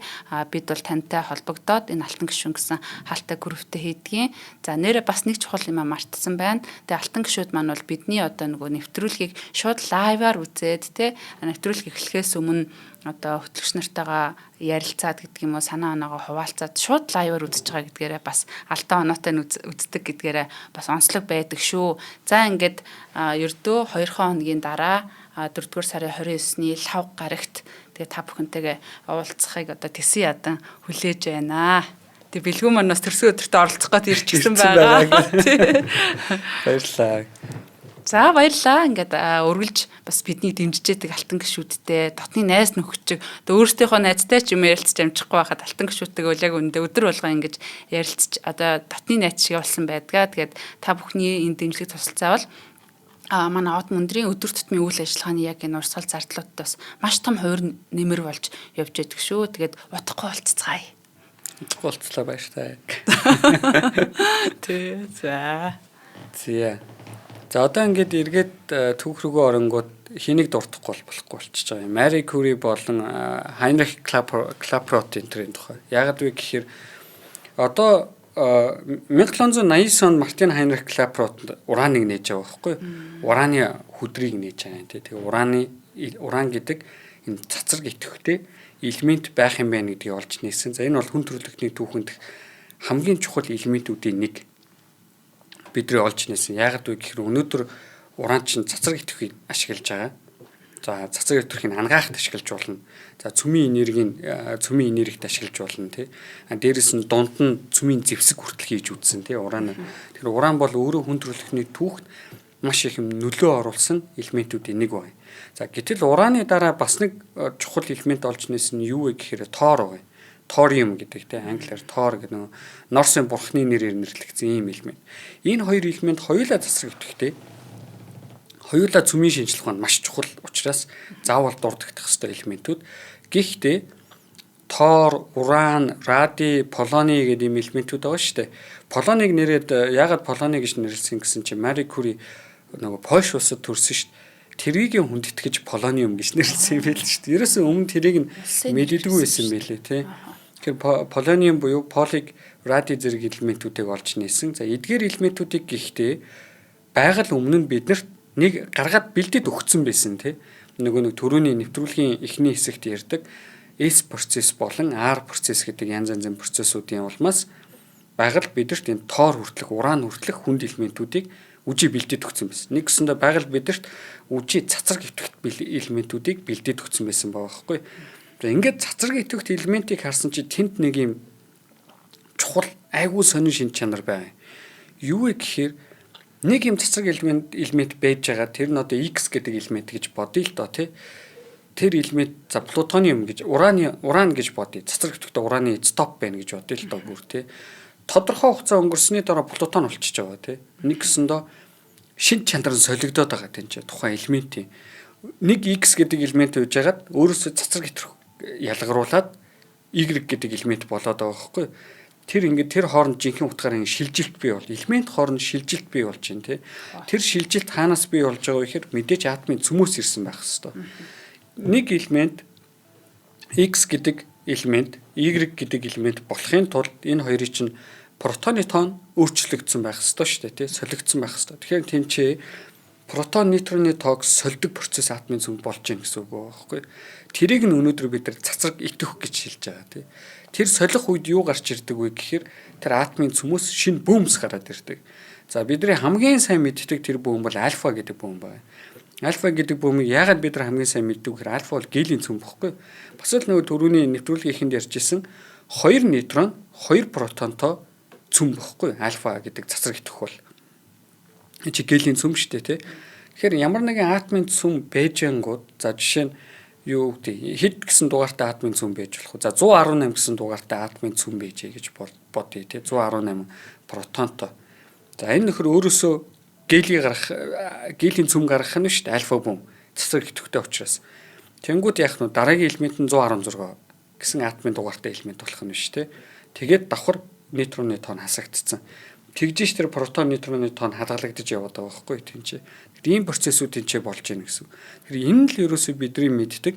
бид бол тантай холбогдоод энэ алтан гишүүн гэсэн хаалтай групптэй хийдгийн. За нэрээ бас нэг чухал юм мартсан байна. Тэгээ алтан гишүүд маань бол бидний одоо нөгөө нэвтрүүлгийг шууд live-аар үзээд те нэвтрүүлэг эхлэхээс өмнө одоо хөтлөгч нартайгаа ярилцаад гэдэг юм уу санаа оноогоо хуваалцаад шууд live-аар үзэж байгаа гэдгээрээ бас алдаа оноотой нь үздэг гэдгээрээ бас онцлог байдаг шүү. За ингээд ердөө 2 хоногийн дараа 4-р сарын 29-ний лав гарагт тэгээ та бүхэнтэйгээ уулзахыг одоо тэсэн ядан хүлээж байна. Тэгээ бэлгүү маань бас төрсөн өдөртөө оролцох гээд ирчихсэн байгаа. Баярлалаа. За баярлалаа. Ингээд үргэлж бас бидний дэмжиж яадаг алтан гишүүдтэй дотны найз нөхөдчиг одоо өөрсдийнхөө найзтай ч юм ярилцж амжихгүй байхад алтан гишүүдтэйг үл яг үндэ өдөр болгон ингэж ярилцж одоо дотны найз шиг болсон байдгаа. Тэгээд та бүхний энэ дэмжлэг тусалцаа бол манай Од мөндрийн өдөр тутмын үйл ажиллагааны яг энэ урсгал зардлуудад бас маш том хувир нэмэр болж явж байдаг шүү. Тэгээд утгагүй болцгаая. Утгагүй болцлоо баяртай. Тэ за. Зя. За одоо ингээд эргээд түүх рүүгээ оронгууд хэнийг дуртахгүй болохгүй болчихж байгаа юм. Мари Кюри болон Хайнрих Клапрот энтрийн тухай. Яагаад вэ гэхээр одоо 1789 онд Мартин Хайнрих Клапрот ураныг нээж байгаа байхгүй юу? Ураны хүдрийг нээж байгаа юм тий. Тэгээ уран гэдэг энэ цацраг идэвхтэй элемент байх юм байна гэдгийг олж нээсэн. За энэ бол хүн төрөлхтний түүхэнд хамгийн чухал элементүүдийн нэг бидний олж нээсэн. Яагаад вэ гэхээр өнөөдөр уран чинь цацраг идэвхийг ашиглаж байгаа. За цацраг идэвхийг ангаахт ашиглаж болно. За цөмийн энергийг цөмийн энергид ашиглаж болно тий. А дээрэс нь дунд нь цөмийн зэвсэг хүртэл хийж үзсэн тий уран. Тэгэхээр уран бол өөрөө хүн төрөлхтний түүхт маш их юм нөлөө оруулсан элементүүдийн нэг байна. За гэтэл ураны дараа бас нэг чухал элемент олж нээсэн нь юу вэ гэхээр тор байна. Ториум гэдэг те англиар тор гэдэг нөгөө Норсын бурхны нэрээр нэрлэгдсэн ийм элемент. Энэ хоёр элемент хоёулаа цацраг идэвхтэй. Хоёулаа цөмийн шинжлэх ухаанд маш чухал учраас заавал дурддах ёстой элементүүд. Гэхдээ Тор, уран, ради, полони гэдэг ийм элементүүд байгаа шүү дээ. Полоныг нэрээд яагаад полони гэж нэрлсэн гэсэн чинь Мари Кюри нөгөө Польш улсад төрсөн шүү дээ. Тэрийг хүндэтгэж полониум гэж нэрлсэн юм байл шүү дээ. Ерөөсөн өмнө тэрийг нь мэддэггүй байсан байлээ тий. Тэгэхээр полониум буюу полиг, ради зэрэг элементүүдийг олж нээсэн. За, эдгээр элементүүдийг гэхдээ байгаль өмнө нь биднэрт нэг гаргаад бэлдээд өгсөн байсан тий. Нөгөө нэг түрүүний нэвтрүүлгийн эхний хэсэгт ярьдаг S процесс болон R процесс гэдэг янз янзын процессуудын улмаас байгаль бидэрт энэ тоор хүртэлх, уран хүртэлх хүнд элементүүдийг үжи бэлдээд өгсөн байсан. Нэг гэсэндээ байгаль бидэрт үжи цацраг идэвхт элементүүдийг бэлдээд өгсөн байсан байгаа байхгүй. За, ингээд цацраг идэвхт элементийг харсан чи тэнд нэг юм чухал айгүй сонин шин чанар байна. Юу вэ гэхээр нэг юм цацраг элемент байж байгаа, тэр нь одоо X гэдэг элемент гэж бодъё л доо тий. Тэр элемент, за, плутониум гэж, уран гэж бодъё. Цацраг идэвхтэй ураны изотоп байна гэж бодъё л доо бүр тий. Тодорхой хугацаа өнгөрсний дараа плутон болчихж байгаа тий. Нэг гэсэндээ шин чанар нь солигдоод байгаа тийм чи тухайн элементийн. Нэг X гэдэг элемент үйж хагаад өөрөөсөө цацраг идэвх ялгаруулад Y гэдэг элемент болоод байгаа байхгүй. Тэр ингээд тэр хооронд жинхэнэ утгаараа ингэ шилжилт бий бол, элемент хооронд шилжилт бий болж байна тий. Тэр шилжилт хаанаас бий болж байгаа вэ гэхээр мэдээж атомын цөмөөс ирсэн байх хэвээр. Нэг элемент, X гэдэг элемент Y гэдэг элемент болохын тулд энэ хоёрын чинь протоны тоон өөрчлөгдсөн байх ёстой шүү дээ тий, солигдсон байх ёстой. Тэгэхээр тэнцээ протон нейтроны тоог сольдог процесс атомын цөмд болж гин гэсэн үг байхгүй. Тэрийг нь өнөөдөр бид нар цацраг идэвх гэж хэлж байгаа тий. Тэр солих үед юу гарч ирдэг вэ гэхээр тэр атомын цөмөөс шинэ бөөмс гараад ирдэг. За, бидний хамгийн сайн мэддэг тэр бөөм бол альфа гэдэг бөөм байна. Альфа гэдэг бөөмийг яагаад бид нар хамгийн сайн мэддэг вэ гэхээр альфа бол гелийн цөм бохгүй. Бас л нөгөө түрүүний нэвтрүүлгийн эхэнд ярьжсэн 2 нейтрон, 2 протонтой цөм бохгүй. Альфа гэдэг цацраг идэвх бол. Чи гелийн цөм шүү дээ тий. Тэгэхээр ямар нэгэн атомын цөм бэжэнгууд, за, жишээ нь юу гэдэг, хэд гэсэн дугаартай атомын цөм байж болох вэ? За, 118 гэсэн дугаартай атомын цөм байжээ гэж бодъё тий. 118 протонтой. За, энэ нөхөр өөрөөсөө гелий гарах, гелийн цөм гаргах нь шүү дээ, альфа бөм цацраг идэвхтэй учраас. Тэнгүүд яах нь, дараагийн элемент нь 116 гэсэн атомын дугаартай элемент болох нь шүү дээ. Тэгээд давхар нейтроны тоон хасагдцсан. Тэгжиш тэр протон нейтроны тоон хадгалагдаж яваад байгаа байхгүй тийм чи. Тэгэхээр ийм процессууд тийм чи болж гэнэ гэсэн. Тэгэхээр энэ л ерөөсөө бидний мэддэг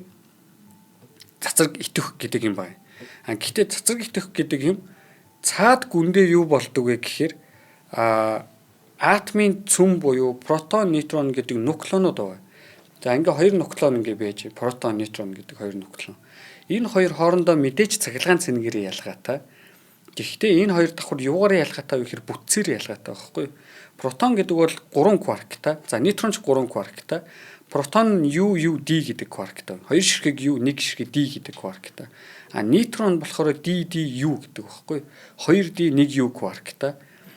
цацраг идэвх гэдэг юм байна. А гэхдээ цацраг идэвх гэдэг юм цаад гүндээ юу болдог вэ гэхээр атомын цөм буюу протон нейтрон гэдэг нуклеонууд байгаа. За, ингээ хоёр нуклеон ингээ байж, протон нейтрон гэдэг хоёр нуклеон. Энэ хоёр хоорондоо мэдээж цахилгаан цэнгэрийн ялгаатай. Гэхдээ энэ хоёр давхар юугаар ялгаатай вэ гэхээр бүтцээр ялгаатай байхгүй юу? Протон гэдэг бол 3 кварктай. За, нейтрон ч 3 кварктай. Протон нь U U D гэдэг кварктай. Хоёр ширхэг U, нэг ширхэг D гэдэг кварктай. А нейтрон болохоор D D U гэдэг байхгүй юу? 2 D 1 U кварктай.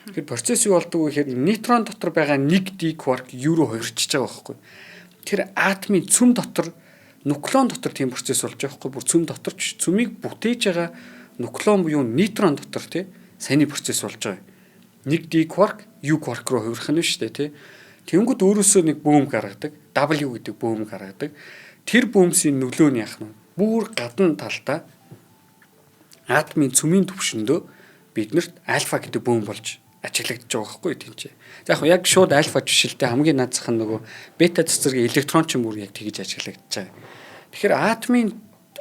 Тэгэхээр процесс юу болдог вэ гэхээр нейтрон дотор байгаа 1 D кварк U руу хувирчиж байгаа байхгүй юу? Тэр атомын цөм дотор, нуклеон дотор тийм процесс болж байгаа байхгүй, бүр цөм дотор ч, цөмийг бүтээж байгаа нуклеон буюу нейтрон дотор тий саяны процесс болж байгаа. Нэг D кварк U кварк руу хувирах нь шүү дээ тий. Тэнгүүд өөрөөсөө нэг бөөм гаргадаг. W гэдэг бөөм гаргадаг. Тэр бөөмсийн нөлөө нь яах нь, бүр гадна талдаа атомын цөмийн түвшиндөө биднэрт альфа гэдэг бөөм болж ажиглагдаж байгаа байхгүй тийм чи. За, яг шууд альфа жишээлтэй, хамгийн наазах нь нөгөө бета цэцэргийн электрон ч юм бүр яг тэгж ажиглагдаж байгаа. Тэгэхээр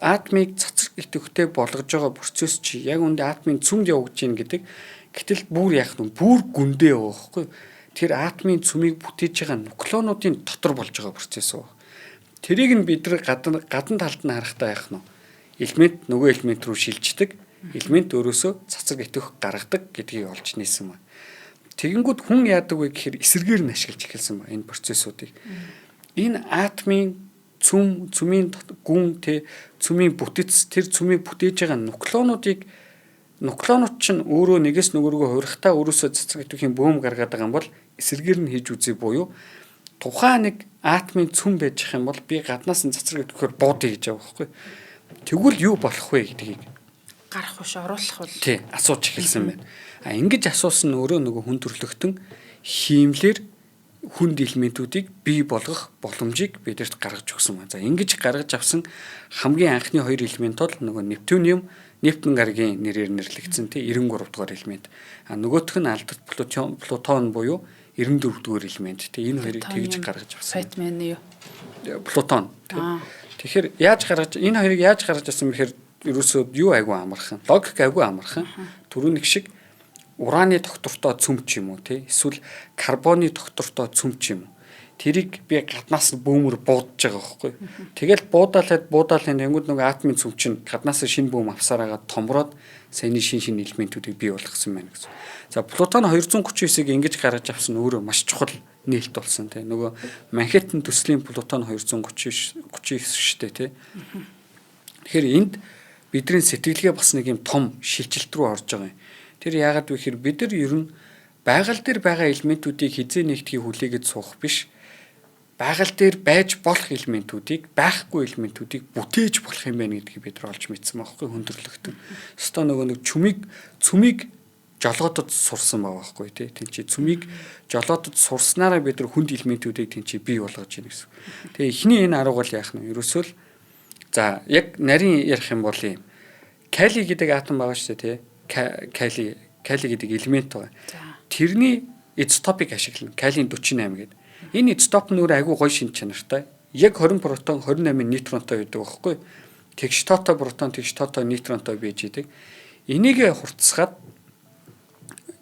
атомыг цацраг идэвхтэй болгож байгаа процесс чи яг үндэ атомын цөмд явагдаж байна гэдэг. Гэтэл бүр яах нь, бүр гүндээ явах байхгүй. Тэр атомын цөмийг бүтээж байгаа нуклеонуудын дотор болж байгаа процесс уу. Тэрийг нь бид нар гадна талд нь харахтаа яах нь, элемент нөгөө элемент рүү шилждэг. Элемент өөрөөсөө цацраг идэвх гаргадаг гэдгийг олж нээсэн байна. Тэгэнгүүт хүн яадаг вэ гэхээр эсэргээр нь ашиглаж эхэлсэн ба энэ процессуудыг. Энэ атомын цөм, цөмийн гүн тэ, цөмийн бүтэц, тэр цөмийг бүтээж байгаа нуклеонуудыг, нуклеонууд чинь өөрөө нэгээс нөгөөргөө хувирахтаа өөрөөсөө цацраг идэвхийн бөөм гаргаад байгаа юм бол эсэргээр нь хийж үзье буюу тухайн нэг атомын цөм байж их юм бол би гаднаас нь цацраг идэвхээр буудъя гэж байгаа байхгүй. Тэгвэл юу болох вэ гэдгийг гарах биш оруулах бол тий асууж эхэлсэн байна. А ингэж асуусан нь өөрөө нөгөө хүн төрөлхтөн хиймлэр хүнд элементүүдийг бий болгох боломжийг бидэрт гаргаж өгсөн байна. За ингэж гаргаж авсан хамгийн анхны хоёр элемент бол нөгөө нептуниум, Нептун гарагийн нэрээр нэрлэгдсэн тий 93 дугаар элемент. А нөгөөх нь алдарт Плутон буюу 94 дугаар элемент тий энэ хоёрыг тэгж гаргаж авсан. Сайтмен юу? Плутон тий. Тэгэхээр яаж гаргаж энэ хоёрыг яаж гаргаж авсан бэхээр ерөөсөө юу айгүй амархан. Логик айгүй амархан. Түрүүнийх шиг ураны тогтвортой цөм ч юм уу тий эсвэл карбоны тогтвортой цөм ч юм уу. Тэрийг би гаднаас нь бөөмөр буудаж байгаа байхгүй. Тэгэл буудаалаад буудаалын тэнгууд нөгөө атомын цөм чинь гаднаас шинэ бөөм авсаар агаад томроод саяны шин шин элементүүдийг бий болгосон байна гэсэн. За Плутон 239-ыг ингэж гаргаж авсан нь өөрөө маш чухал нээлт болсон тий. Нөгөө Манхэттен төслийн Плутон 239 шүү дээ тий. Тэгэхээр энд бидний сэтгэлгээ бас нэг юм том шилжилт рүү орж байгаа юм. Тэр яагаад вэ гэхээр бид нар ер нь байгаль дээр байгаа элементүүдийг хизээ нэгтгийг хүлээгээд суух биш. Байгаль дээр байж болох элементүүдийг байхгүй элементүүдийг бүтээж болох юм байна гэдгийг бид нар олж мэдсэн байхгүй хүндрэлтэн. Өстой нөгөө нэг чүмийг цүмийг жолоодод сурсан байгаа байхгүй тий. Тин чи цүмийг жолоодод сурснараа бид нар хүнд элементүүдийг тин чи бий болгож ийн гэсэн. Тэгээ эхний энэ арга бол яах нь ерөөсөө л за яг нарийн ярих юм бол юм. Кали гэдэг атом байгаа шүү дээ тий. Кали кали гэдэг элемент байгаа. Тэрний изотопыг ашиглана. Калийн 48 гэдэг. Энэ изотоп нь өөр айгүй гоё шинж чанартай. Яг 20 протон 28 нейтронтой байдаг байхгүй. Тэгш тоотой протон, тэгш тоотой нейтронтой байж идэг. Энийг хурцсгаад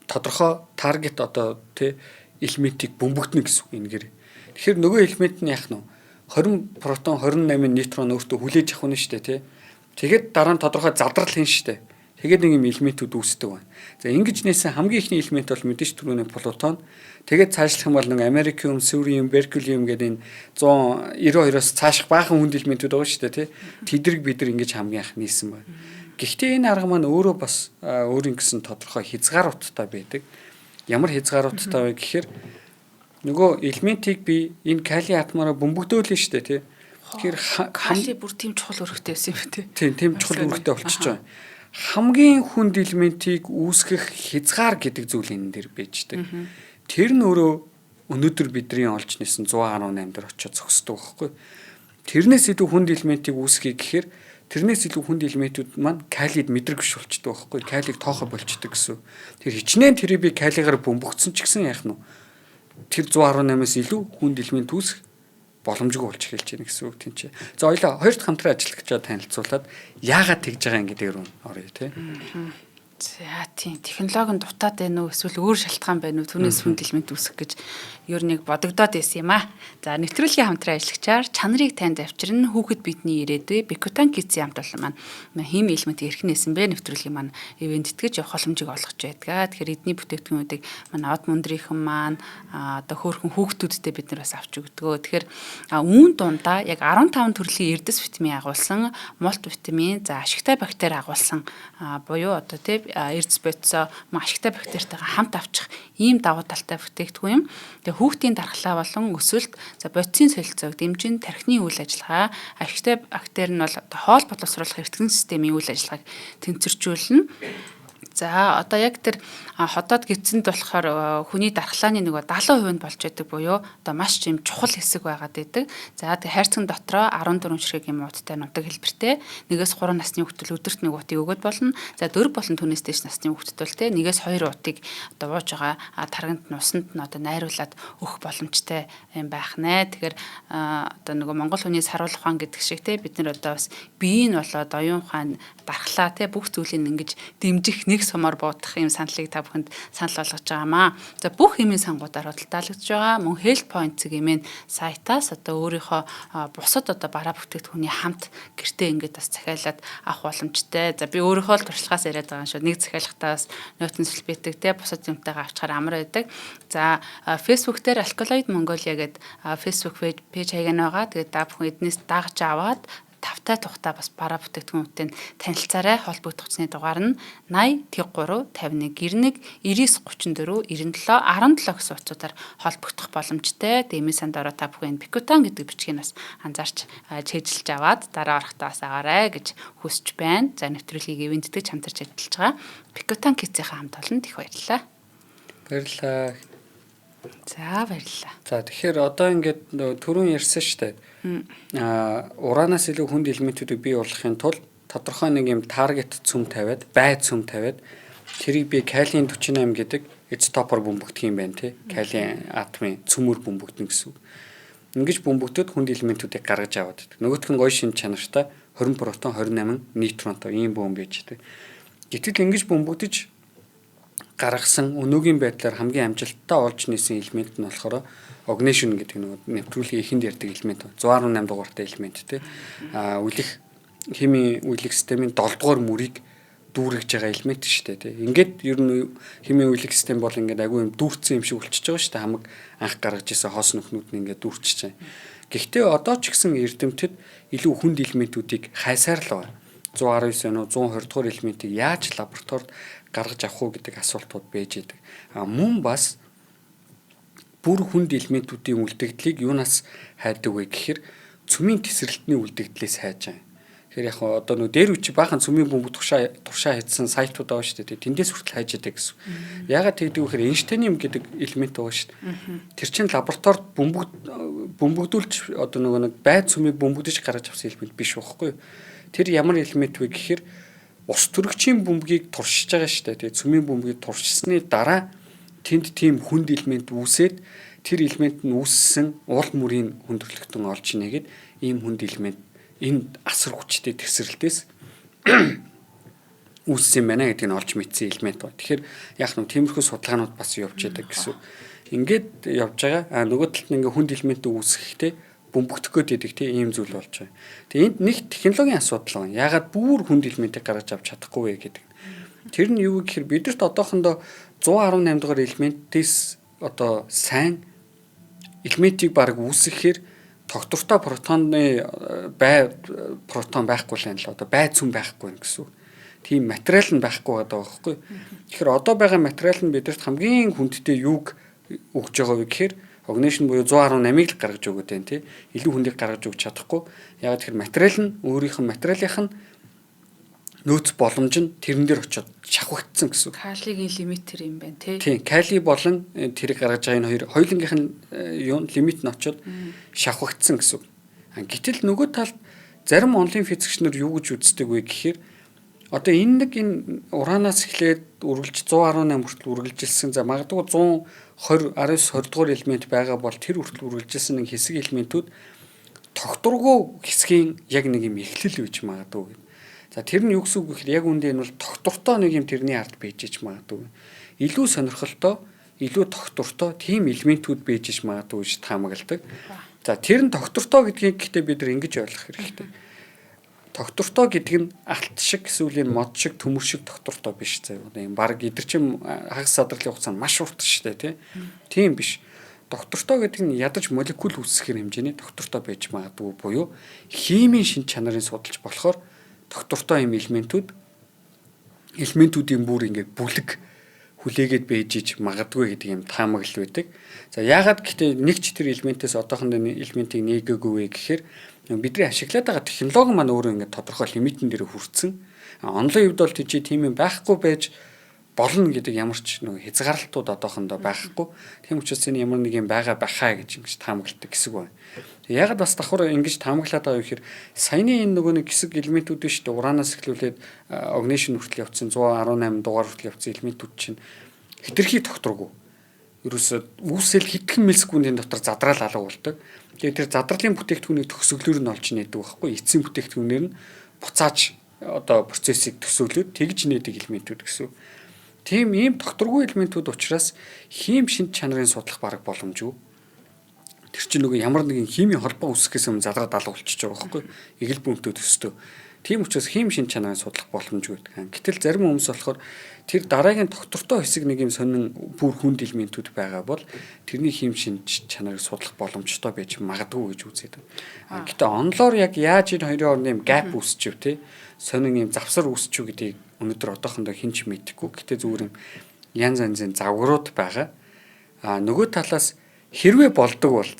тодорхой таргет одоо тий элементийг бөмбөгдөнө гэсэн үг энэгээр. Тэгэхээр нөгөө элемент нь яах нь 20 протон 28 нейтрон өөртөө хүлээж авах нь шүү дээ тий. Тэгээд дараа нь тодорхой задрал хийн шүү дээ. Тэгээд нэг юм элементүүд үүсдэг байна. За ингэж нээсэн хамгийн ихний элемент бол мэдээж түрүүний плутон. Тэгээд цаашлах юм бол нэг америкиум, сүриум, беркелиум гэдэг энэ 192-оос цааших баахан хүнд элементүүд байгаа шүү дээ тий. Тэдрийг бид нар ингэж хамгийн анх нээсэн байна. Гэхдээ энэ арга маань өөрөө бас өөрийн гэсэн тодорхой хязгааруудтай байдаг. Ямар хязгааруудтай вэ гэхээр нөгөө элементийг би энэ кали атомороо бөмбөгдөөлөө шүү дээ тий. Тэгэхээр кали бүр тийм чухал үүрэгтэй байсан юм тий. Тийм, тийм чухал үүрэгтэй болчихж байгаа. Хамгийн хүнд элементийг үүсгэх хязгаар гэдэг зүйл энэ дээр байждаг. Тэр нь өөрөө өнөөдөр бидний олж нээсэн 118 дээр очиод зогсдог байхгүй. Тэрнээс илүү хүнд элементийг үүсгэе гэхээр тэрнээс илүү хүнд элементүүд маань калид мэдрэг биш болчдөг байхгүй. Калийг тоохо болчдөг гэсэн. Тэр хичнээн тэрийг би калигаар бөмбөгдсөн ч гэсэн яах нь тэр 118-аас илүү хүнд элемент үүсэх боломжгүй болж эхэлж байна гэсэн үг тийм чи. За хоёлаа хоёр дахь хамтран ажиллагчаа танилцуулаад яагаад тэгж байгаа юм гэдэг рүү оръё тий. За тийм технологи нь дутаад байна уу эсвэл өөр шалтгаан байна уу түүнээс хүнд элемент үүсгэх гэж ер нь бодогдоод байсан юм аа. За нэвтрүүлгийн хамтран ажиллагчаар чанарыг танд авчирна хүүхэд бидний ирээдүй Бикутан Кидс-ийн хамт олон маань хими элемент эрхэн нээсэн бэ нэвтрүүлгийн маань ивент итгэж явах боломжийг олгож байдаг. Тэгэхээр эдний бүтээгдэхүүнүүдийг манай од мөндрийнхэн маань одоо хөөрхөн хүүхдүүдтэй бид нар бас авч өгдөг. Тэгэхээр үүн дундаа яг 15 төрлийн эрдэс витамин агуулсан, мультивитамин, за ашигтай бактери агуулсан буюу одоо тий эрдэс бодисоо мөн ашигтай бактеритайгаа хамт авчих ийм давуу талтай бүтээгдэхүүн юм. Тэгээ хүүхдийн дархлаа болон өсөлт, за бодисын солилцоог дэмжин тархины үйл ажиллагаа, ашигтай бактери нь бол одоо хоол боловсруулах эртгэн системийн үйл ажиллагааг тэнцвэржүүлнэ. За одоо яг тэр ходоод гидсэнд болохоор хүний дархлааны нөгөө 70% нь болж байдаг буюу одоо маш юм чухал хэсэг байгаад байдаг. За тэг хайрцаган дотроо 14 ширхэг юм ууттай нудаг хэлбэртэй. 1-ээс 3 насны хүүхдэл өдөрт нэг уутыг өгöd болно. За 4 болон түүнээс дээш насны хүүхдэд бол те 1-ээс 2 уутыг одоо ууж байгаа тарганд нь усанд нь одоо найруулад өгөх боломжтой юм байх нэ. Тэгэхээр одоо нөгөө монгол хүний саруул ухаан гэдэг шиг те бид нар одоо бас биеийн болоод оюун ухаан дархлаа те бүх зүйлийг ингэж дэмжих нэг сумаар буудах юм саналыг та бүхэнд санал болгож байгаамаа. За бүх хэмээн сангуудаар худалдаалагдж байгаа. Мөн Health Point гэмээн сайтаас одоо өөрийнхөө бусад одоо бараа бүтээгдэхүүний хамт гэртээ ингээд бас захиалаад авах боломжтой. За би өөрийнхөө л туршлагаас яриад байгаа юм шүү. Нэг захиалгатаа бас нөтөн сэлбэтэг те бусад юмтайгаа авчгаар амар байдаг. За Facebook дээр Alkaloid Mongolia гэдэг Facebook пэйж хаяг нь байгаа. Тэгээд та бүхэн эднээс дагаж аваад тавтай тухтай бас бараа бүтээгдэхүүнүүдтэй танилцаарай. Холбогдох утасны дугаар нь 80 3 51 91 99 34 97 17 гэсэн утсуудаар холбогдох боломжтой. Дэмий санд ороо та бүхэн Бикутан гэдэг бичгийг бас анзаарч чэйжилж аваад дараа орохдоо бас аваарай гэж хүсэж байна. За нэвтрүүлгийг ивент итгэж хамтарч ажиллаж байгаа Бикутан Кидс-ийн хамт олонд их баярлалаа. Баярлалаа. За баярлалаа. За тэгэхээр одоо ингээд түрүүн ярьсан шүү дээ. Уранаас илүү хүнд элементүүдийг бий болгохын тулд тодорхой нэг юм target цөм тавиад, бай цөм тавиад тэрийг би калийн 48 гэдэг изотопоор бөмбөгдөх юм байна тий. Калийн атомын цөмөр бөмбөгдөнө гэсэн үг. Ингэж бөмбөгдөд хүнд элементүүдийг гаргаж аваад байдаг. Нөгөөх нь гоё шинж чанартай 20 протон, 28 нейтронтой ийм бөмб байж байдаг. Гэтэл ингэж бөмбөгдөж гаргасан өнөөгийн байдлаар хамгийн амжилттай олж нээсэн элемент нь болохоор оганесон гэдэг нэг нэвтрүүлгийн эхэнд ярьдаг элемент 118 дугаартай элемент тий. Үлэх химийн үеийн системийн 7 дугаар мөрийг дүүргэж байгаа элемент шүү дээ тий. Ингээд ер нь химийн үеийн систем бол ингээд агүй юм дүүрсэн юм шиг болчихж байгаа шүү дээ. Хамаг анх гаргаж исэн хоос нөхнүүд нь ингээд дүүрчихэж байгаа. Гэхдээ одоо ч гэсэн эрдэмтэд илүү хүнд элементүүдийг хайсаар л байгаа. 119 нөө 120 дугаар элементийг яаж лабораторид гаргаж авах уу гэдэг асуултууд байж идэг. Мөн бас бүр хүнд элементүүдийн үлдэгдлийг юунаас хайдаг вэ гэхээр цөмийн тесрэлтний үлдэгдлээс хайж байгаа. Тэгэхээр яг одоо нөө дээр үчи баахан цөмийн бөмбөг туршаа хийсэн сайтууд байгаа шүү дээ. Тэндээс хүртэл хайж идэг гэсэн. Яагаад тэгдэг вэ гэхээр эйнштейниум гэдэг элемент байгаа шүү дээ. Тэр чинь лабораторид бөмбөгдүүлж одоо нөгөө нэг бай цөмийг бөмбөгдөж гаргаж авсан элемент биш байхгүй юу? Тэр ямар элемент вэ гэхээр ус төрөгчийн бөмбөгийг туршиж байгаа шүү дээ. Тэгээ цөмийн бөмбөгийг туршсны дараа тэнд тийм хүнд элемент үүсээд тэр элемент нь үүссэн уул мөрийн хүндрэлтэн олж нэгээд ийм хүнд элемент энэ асар хүчтэй тесрэлтээс үүссэн юм байна гэдгийг нь олж мэдсэн элемент ба. Тэгэхээр яг нь тиймэрхүү судалгаанууд бас явж байдаг гэсэн. Ингээд явж байгаа. Нөгөө талд нь ингээ хүнд элементээ үүсгэхдээ бөмбөгдөх гээд байдаг тийм ийм зүйл болж байгаа. Тэгээ энд нэг технологийн асуудал байна. Яагаад бүр хүнд элементийг гаргаж авч чадахгүй вэ гэдэг. Тэр нь юу гэхээр бидэрт одоохондоо 118 дугаар элементээс одоо сайн элементийг баг үүсгэхээр тогтвортой протоны бай протон байхгүй л юм л одоо бай цөм байхгүй юм гэсэн үг. Тийм материал нь байхгүй байгаа байхгүй. Тэгэхээр одоо байгаа материал нь бидэрт хамгийн хүндтэй юуг өгж байгаа вэ гэхээр оганесон буюу 118-ыг л гаргаж өгöd байна тий. Илүү хүндийг гаргаж өгч чадахгүй. Яг тэгэхээр материал нь өөрийнх нь материалынх нь нөөц боломж нь тэрэн дээр очиод шавхагдсан гэсэн. Калигийн лимит тэр юм байна тий. Тийм, кали болон тэрийг гаргаж байгаа энэ хоёр хоёулангийнх нь юу лимит нь очиод шавхагдсан гэсэн. Гэтэл нөгөө талд зарим онлайн физикч нар юу гэж үздэг вэ гэхээр одоо энэ нэг энэ уранаас эхлээд үргэлж 118 хүртэл үргэлжилсэн. За магадгүй 120 19 20 дугаар элемент байгаа бол тэр хүртэл үргэлжилсэн нэг хэсэг элементүүд тогтворгүй хэсгийн яг нэг юм эхлэл байж магадгүй. За тэр нь юу гэсэн үг гэхээр яг үүндээ энэ бол тогтвортой нэг юм тэрний ард байж ич магадгүй. Илүү сонирхолтой, илүү тогтвортой тийм элементүүд байж ич магадгүй гэж таамагладаг. За тэр нь тогтвортой гэдгийг гэхдээ бид нар ингэж ойлгох хэрэгтэй. Тогтвортой гэдэг нь алт шиг эсвэл энэ мод шиг төмөр шиг тогтвортой биш заяа. Одоо юм баг эдэр чинь хагас садрлын хугацаа нь маш урт шүү дээ тий. Тийм биш. Тогтвортой гэдэг нь ядаж молекул үүсгэхэр хэмжээний тогтвортой байж магадгүй буюу химийн шинж чанарын судалж болохоор тогтвортой юм элементүүдийн бүр ингээд бүлэг хүлээгээд байж ич магадгүй гэдэг юм таамаглал байдаг. За яагаад гэхдээ нэг ч тэр элементээс одоохондоо элементийг нээгээгүй вэ гэхээр бидний ашиглаад байгаа технологи маань өөрөө ингээд тодорхой лимитэн дээр хүрсэн. Онлайн хувьд бол тийч тийм юм байхгүй байж болно гэдэг ямар ч нэг хязгаарлалтууд одоохондоо байхгүй. Тийм учраас энэ ямар нэг юм байгаа бахаа гэж ингэж таамагладаг хэсэг байна. Ягаад бас давхар ингэж таамаглаад байгаа вэ гэхээр саяны энэ нөгөө нэг хэсэг элементүүд нь шүү дээ. Уранаас эхлүүлээд оганесон хүртэл явцсан 118 дугаар хүртэл явцсан элементүүд чинь хэтэрхий тогтворгүй. Ерөөсөө үүсэл хэдхэн миллисекундын дотор задраал алга болдог. Тэгээд тэр задрлын бүтээгдэхүүнийг төгсгөлөөр нь олж нээдэг байхгүй. Эцсийн бүтээгдэхүүнээр нь буцааж одоо процессыг төсөөлөд тэгж нээдэг элементүүд гэсэн. Тийм ийм тогтворгүй элементүүд учраас хим шинж чанарын судлах бараг боломжгүй. Тэр чинь нөгөө ямар нэгэн химийн холбоо үүсгэхээс өмнө задраад алга болчихж байгаа байхгүй. Эгэл бөмбөтөө төстэй. Тийм учраас хим шинж чанарын судлах боломжгүй. Гэтэл зарим хүмүүс болохоор тэр дараагийн тогтвортой хэсэг нэг юм сонин бүр хүнд элементүүд байгаа бол тэрний хим шинж чанарыг судлах боломжтой байж магадгүй гэж үзээд байна. Гэтэ онлоор яг яаж энэ хоёрын хооронд юм gap үүсчив те сонин юм завсар үүсчив гэдгийг өнөөдөр одоохондоо хэн ч мэдэхгүй. Гэтэ зүгээр юм янз янзын загварууд байгаа. Нөгөө талаас хэрвээ болдог бол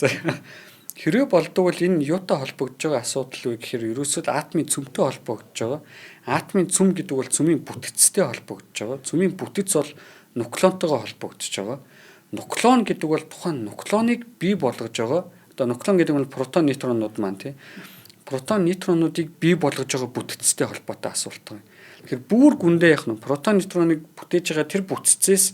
хэрвээ болдог бол энэ юутай холбогдож байгаа асуудал вэ гэхээр ерөөсөө атомын цөмтэй холбогдож байгаа. Атомын цөм гэдэг бол цөмийн бүтэцтэй холбогдож байгаа. Цөмийн бүтэц бол нуклеонтойгоо холбогдож байгаа. Нуклеон гэдэг бол тухайн нуклеоныг бий болгож байгаа. Одоо нуклеон гэдэг нь протон нейтронууд маань тий. Протон нейтронуудыг бий болгож байгаа бүтцтэй холбоотой асуулт байна. Тэгэхээр бүр гүндээ явах нь протон нейтроныг бүтээж байгаа тэр бүтцээс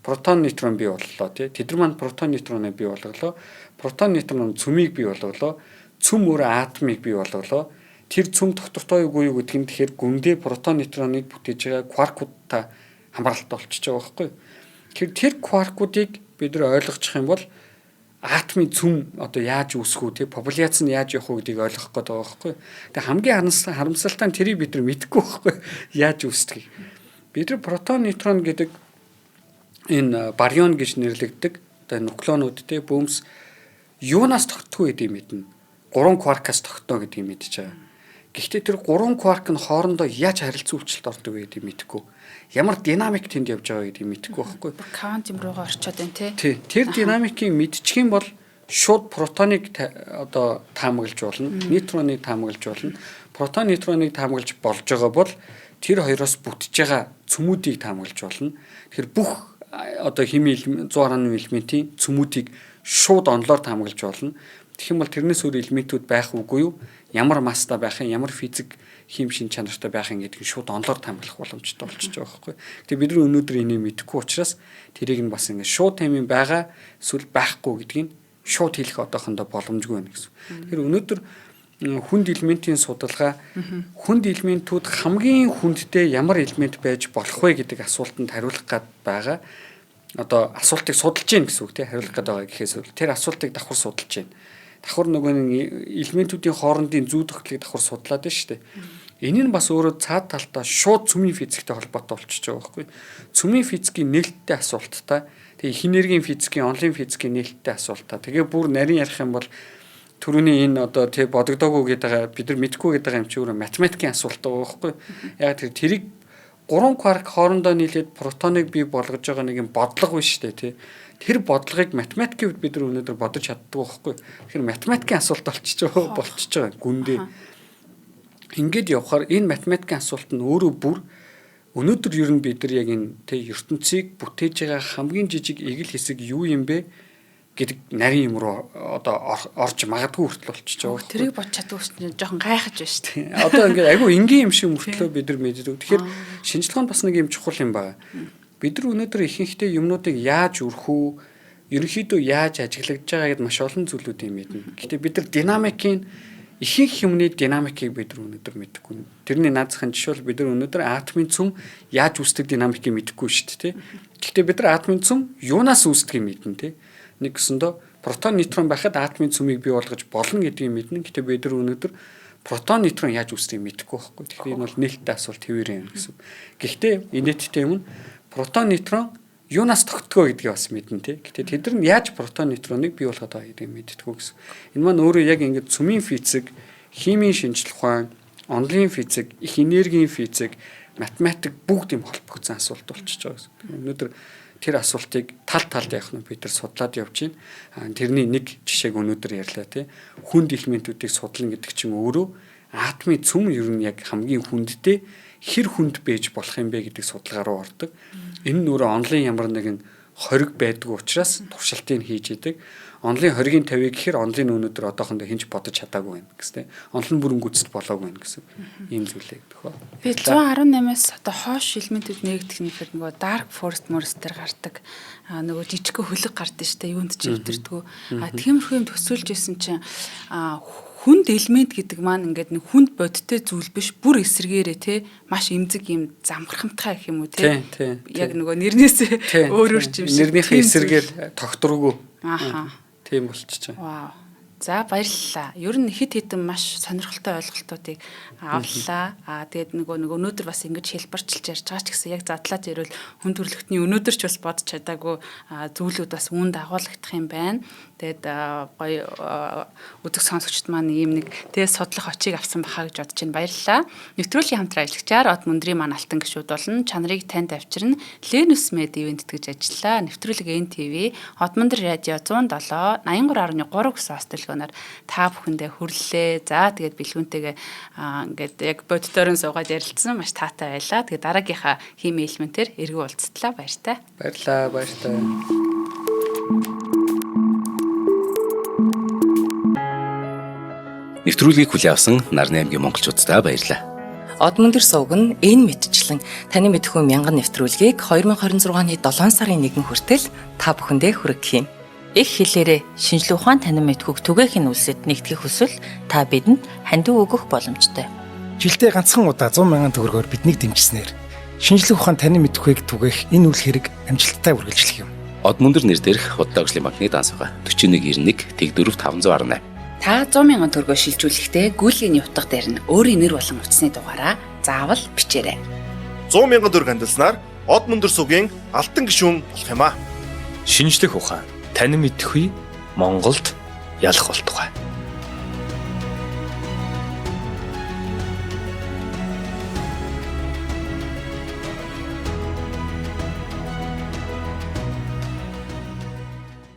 протон нейтрон бий боллоо тий. Тэд нар маань протон нейтроныг бий болголоо. Протон нейтрон цөмийг бий болголоо. Цөм өөрөө атомыг бий болголоо. Тэр цөм тогтвортой үгүй юу гэдг нь тэгэхээр гүндээ протон нейтроныг бүтээж байгаа кваркуудтай хамааралтай болчихж байгаа байхгүй юу? Тэгэхээр тэр кваркуудыг бид нар ойлгочих юм бол атомын цөм одоо яаж үүсэх үү, популяц нь яаж явах уу гэдгийг ойлгох гээд байгаа байхгүй. Тэгээ хамгийн харамсалтай нь тэрийг бид нар мэдэхгүй байхгүй, яаж үүсдгийг. Бид нар протон нейтрон гэдэг энэ барион гэж нэрлэгддэг одоо нуклеонууд те бөөмс юунаас тогтдгүй гэдгийг мэднэ. 3 кваркаас тогтно гэдгийг мэдж байгаа. Гэхдээ тэр 3 кварк нь хоорондоо яаж харилцан үйлчлэлд ордог вэ гэдгийг мэдэхгүй. Ямар динамик тэнд явж байгаа гэдгийг мэдэхгүй байхгүй. Квантум руугаа орчоод байна те. Тий. Тэр динамикийг мэдчих юм бол шууд протоныг одоо таамаглаж болно, нейтроныг таамаглаж болно. Протон нейтроныг таамаглаж болж байгаа бол тэр хоёроос бүтэж байгаа цөмүүдийг таамаглаж болно. Тэгэхээр бүх одоо химийн 118 элементийн цөмүүдийг шууд онлоор таамаглаж болно. Тэгэх юм бол тэрнээс өөр элементүүд байх үгүй юу? Ямар масстай байх юм, ямар физик хим шин чанартай байх юм гэдгийг шууд онлоор таамаглах боломжтой болчихж байгаа байхгүй. Тэгээ бид нар өнөөдөр энийг мэдэхгүй учраас тэрийг нь бас ингэ шууд таймын байгаа эсвэл байхгүй гэдгийг шууд хэлэх одоохондоо боломжгүй байна гэсэн. Тэгэхээр өнөөдөр хүнд элементийн судалгаа хүнд элементүүд хамгийн хүндтэй ямар элемент байж болох вэ гэдэг асуултанд хариулах гээд байгаа. Одоо асуултыг судалж гин гэсэн үг тий, хариулах гээд байгаа гэхээс үл тэр асуултыг давхар судалж гин. Давхар нөгөө нэг элементүүдийн хоорондын зүү тогтлыг давхар судлаад байна шүү дээ. Энэ нь бас өөрөө цаад талтаа шууд цөмийн физиктэй холбоотой болчихж байгаа байхгүй. Цөмийн физикийн нээлттэй асуулттай, тэгээ их энергийн физикийн, онлын физикийн нээлттэй асуултаа. Тэгээ бүр нарийн ярих юм бол түрүүний энэ одоо тий бодогдоогүй гэдэг байгаа, бид нар мэдэхгүй гэдэг байгаа юм чи өөрөө математикийн асуулт байгаа байхгүй. Яг тэр тэрийг 3 кварк хоорондоо нийлээд протоныг бий болгож байгаа нэг юм бодлого биш үү тий. Тэр бодлогыг математикийн хувьд бид нар өнөөдөр бодож чаддгүй байхгүй. Тэгэхээр математикийн асуулт болчихж байгаа гүндээ. Ингээд явхаар энэ математикийн асуулт нь өөрөө бүр өнөөдөр ер нь бид нар яг энэ тий ертөнцийг бүтээж байгаа хамгийн жижиг эгэл хэсэг юу юм бэ гэдэг нарийн юм руу одоо орж магадгүй хүртэл болчихж байгаа. Тэрийг бодч чаддгүй чинь жоохон гайхаж байна шүү дээ. Одоо ингээд айгүй энгийн юм шиг мөртлөө бид нар мэддэг. Тэгэхээр шинжилгээ нь бас нэг юм чухал юм байна. Бид нар өнөөдөр ихэнхдээ юмнуудыг яаж өрхөө, ерөнхийдөө яаж ажиглагдж байгаа гэдээ маш олон зүйлүүдийг мэднэ. Гэхдээ бид нар динамикийн ихэнх юмны динамикийг бид нар өнөөдөр мэдэхгүй. Тэрний наазахын жишээ бол бид нар өнөөдөр атомын цөм яаж үүсдэг динамикийг мэдэхгүй шүү дээ, тий. Гэхдээ бид нар атомын цөм юунаас үүсдгийг мэднэ, тий. Нэг гэсэндээ протон нейтрон байхад атомын цөмийг бий болгож болно гэдгийг мэднэ. Гэхдээ бид нар өнөөдөр протон нейтрон яаж үүсдгийг мэдэхгүй байхгүй. Тэгэхээр энэ бол нээлттэй асуулт хэвээрээ юм гэсэн. Гэхдээ инээдтэй юм нь протон нейтрон юунаас тогтдгоо гэдгийг бас мэднэ тий. Гэтэ тэд нар нь яаж протон нейтроныг бий болгоод байгаа гэдгийг мэддэггүй гэсэн. Энэ маань өөрөө яг ингээд цөмийн физик, химийн шинжлэх ухаан, онлын физик, их энергийн физик, математик бүгд юм холбогдсон асуулт болчихж байгаа гэсэн. Өнөөдөр тэр асуултыг тал талд явах нь бид нар судлаад явж байна. Тэрний нэг жишээг өнөөдөр ярьлаа тий. Хүнд элементүүдийг судлана гэдэг чинь өөрөө атомын цөм ер нь яг хамгийн хүндтэй хэр хүнд байж болох юм бэ гэдэг судалгаа руу ордог. Энэ нь өөрөө онлын ямар нэгэн хориг байдгүй учраас туршилтыг хийж идэг. Онлын хоригийн 50 гэхээр онлын өнөөдөр одоохондоо хинч бодож чадаагүй байна гэсэн. Онл нь бүрэн гүйцэд болоогүй байна гэсэн ийм зүйлээ гэдэг ба. Би 118-аас одоо хоош элементүүд нэгдэх нь гэхээр нөгөө Dark Forest Forest дээр гардаг нөгөө жижигхэн хөлөг гардаг шүү дээ. Юунд ч өвдөрдгөө. А тиймэрхүү юм төсөөлж исэн чинь хүнд элемент гэдэг маань ингээд нэг хүнд бодиттой зүйл биш, бүр эсрэгээрээ те маш эмзэг юм замхархамтгай гэх юм уу те. Яг нөгөө нэрнээс өөрөөр ч юм шиг. Нэрнийхээ эсрэгээр тогтворгүй. Аха. Тийм болчихж байгаа. Вау. За баярлалаа. Ер нь хэд хэдэн маш сонирхолтой ойлголтуудыг авлаа. Аа тэгээд нөгөө өнөөдөр бас ингэж хэлбэрчилж ярьж байгаа ч гэсэн яг задлаад ирвэл хүн төрөлхтний өнөөдөр ч бас бодож чадаагүй зүйлүүд бас үүнд агуулгадах юм байна. Тэгээд гоё үзэг сонсогчд маань ийм нэг тэгээд судлах очийг авсан баха гэж бодож байна. Баярлалаа. Нэвтрүүлгийн хамтран ажиллагчаар Од мөндрийн маань алтан гишүүд болно. Чанарыг танд авчирна. Ленус Мед ивент гэж ажиллаа. Нэвтрүүлэг НТВ, Од мөндөр радио 107 83.3 гэсэн ос төлгөөнөөр та бүхэндээ хүрлээ. За тэгээд бэлгүүнтэйгээ ингээд яг боддорон суугаад ярилцсан маш таатай байлаа. Тэгээд дараагийнхаа хими элементээр эргэн уулзтлаа. Баяртай. Баярлалаа. Баяртай. Нэвтрүүлгийг хүлээн авсан Нарны аймгийн монголчууддаа баярлалаа. Од мөндөр сувг нь энэ мэтчлэн таны мэдэхүй мянган нэвтрүүлгийг 2026 оны 7 сарын 1 хүртэл та бүхэндээ хүргэх юм. Их хэлээрээ шинжлэх ухаан танин мэдхүйг түгээх нь үлсэд нэгтгэх хүсвэл та бидэнд хандив өгөх боломжтой. Жилдээ ганцхан удаа 100 мянган төгрөгөөр биднийг дэмжсэнээр шинжлэх ухаан танин мэдэхүйг түгээх энэ үйл хэрэг амжилттай үргэлжлэх юм. Од мөндөр нэр дээрх Худлаа хөгжлийн банкны данс байгаа. 4191 тэг 4 518. Та 100 мянган төгрөгөө шилжүүлэхдээ гүйлгээний утга дээр нь өөрийн нэр болон утасны дугаараа заавал бичээрэй. 100 мянган төгрөг хандилснаар Од мөндөр сувгийн алтан гишүүн болох юм аа. Шинжлэх ухаан танин мэдэхүй Монголд ялах болтугай.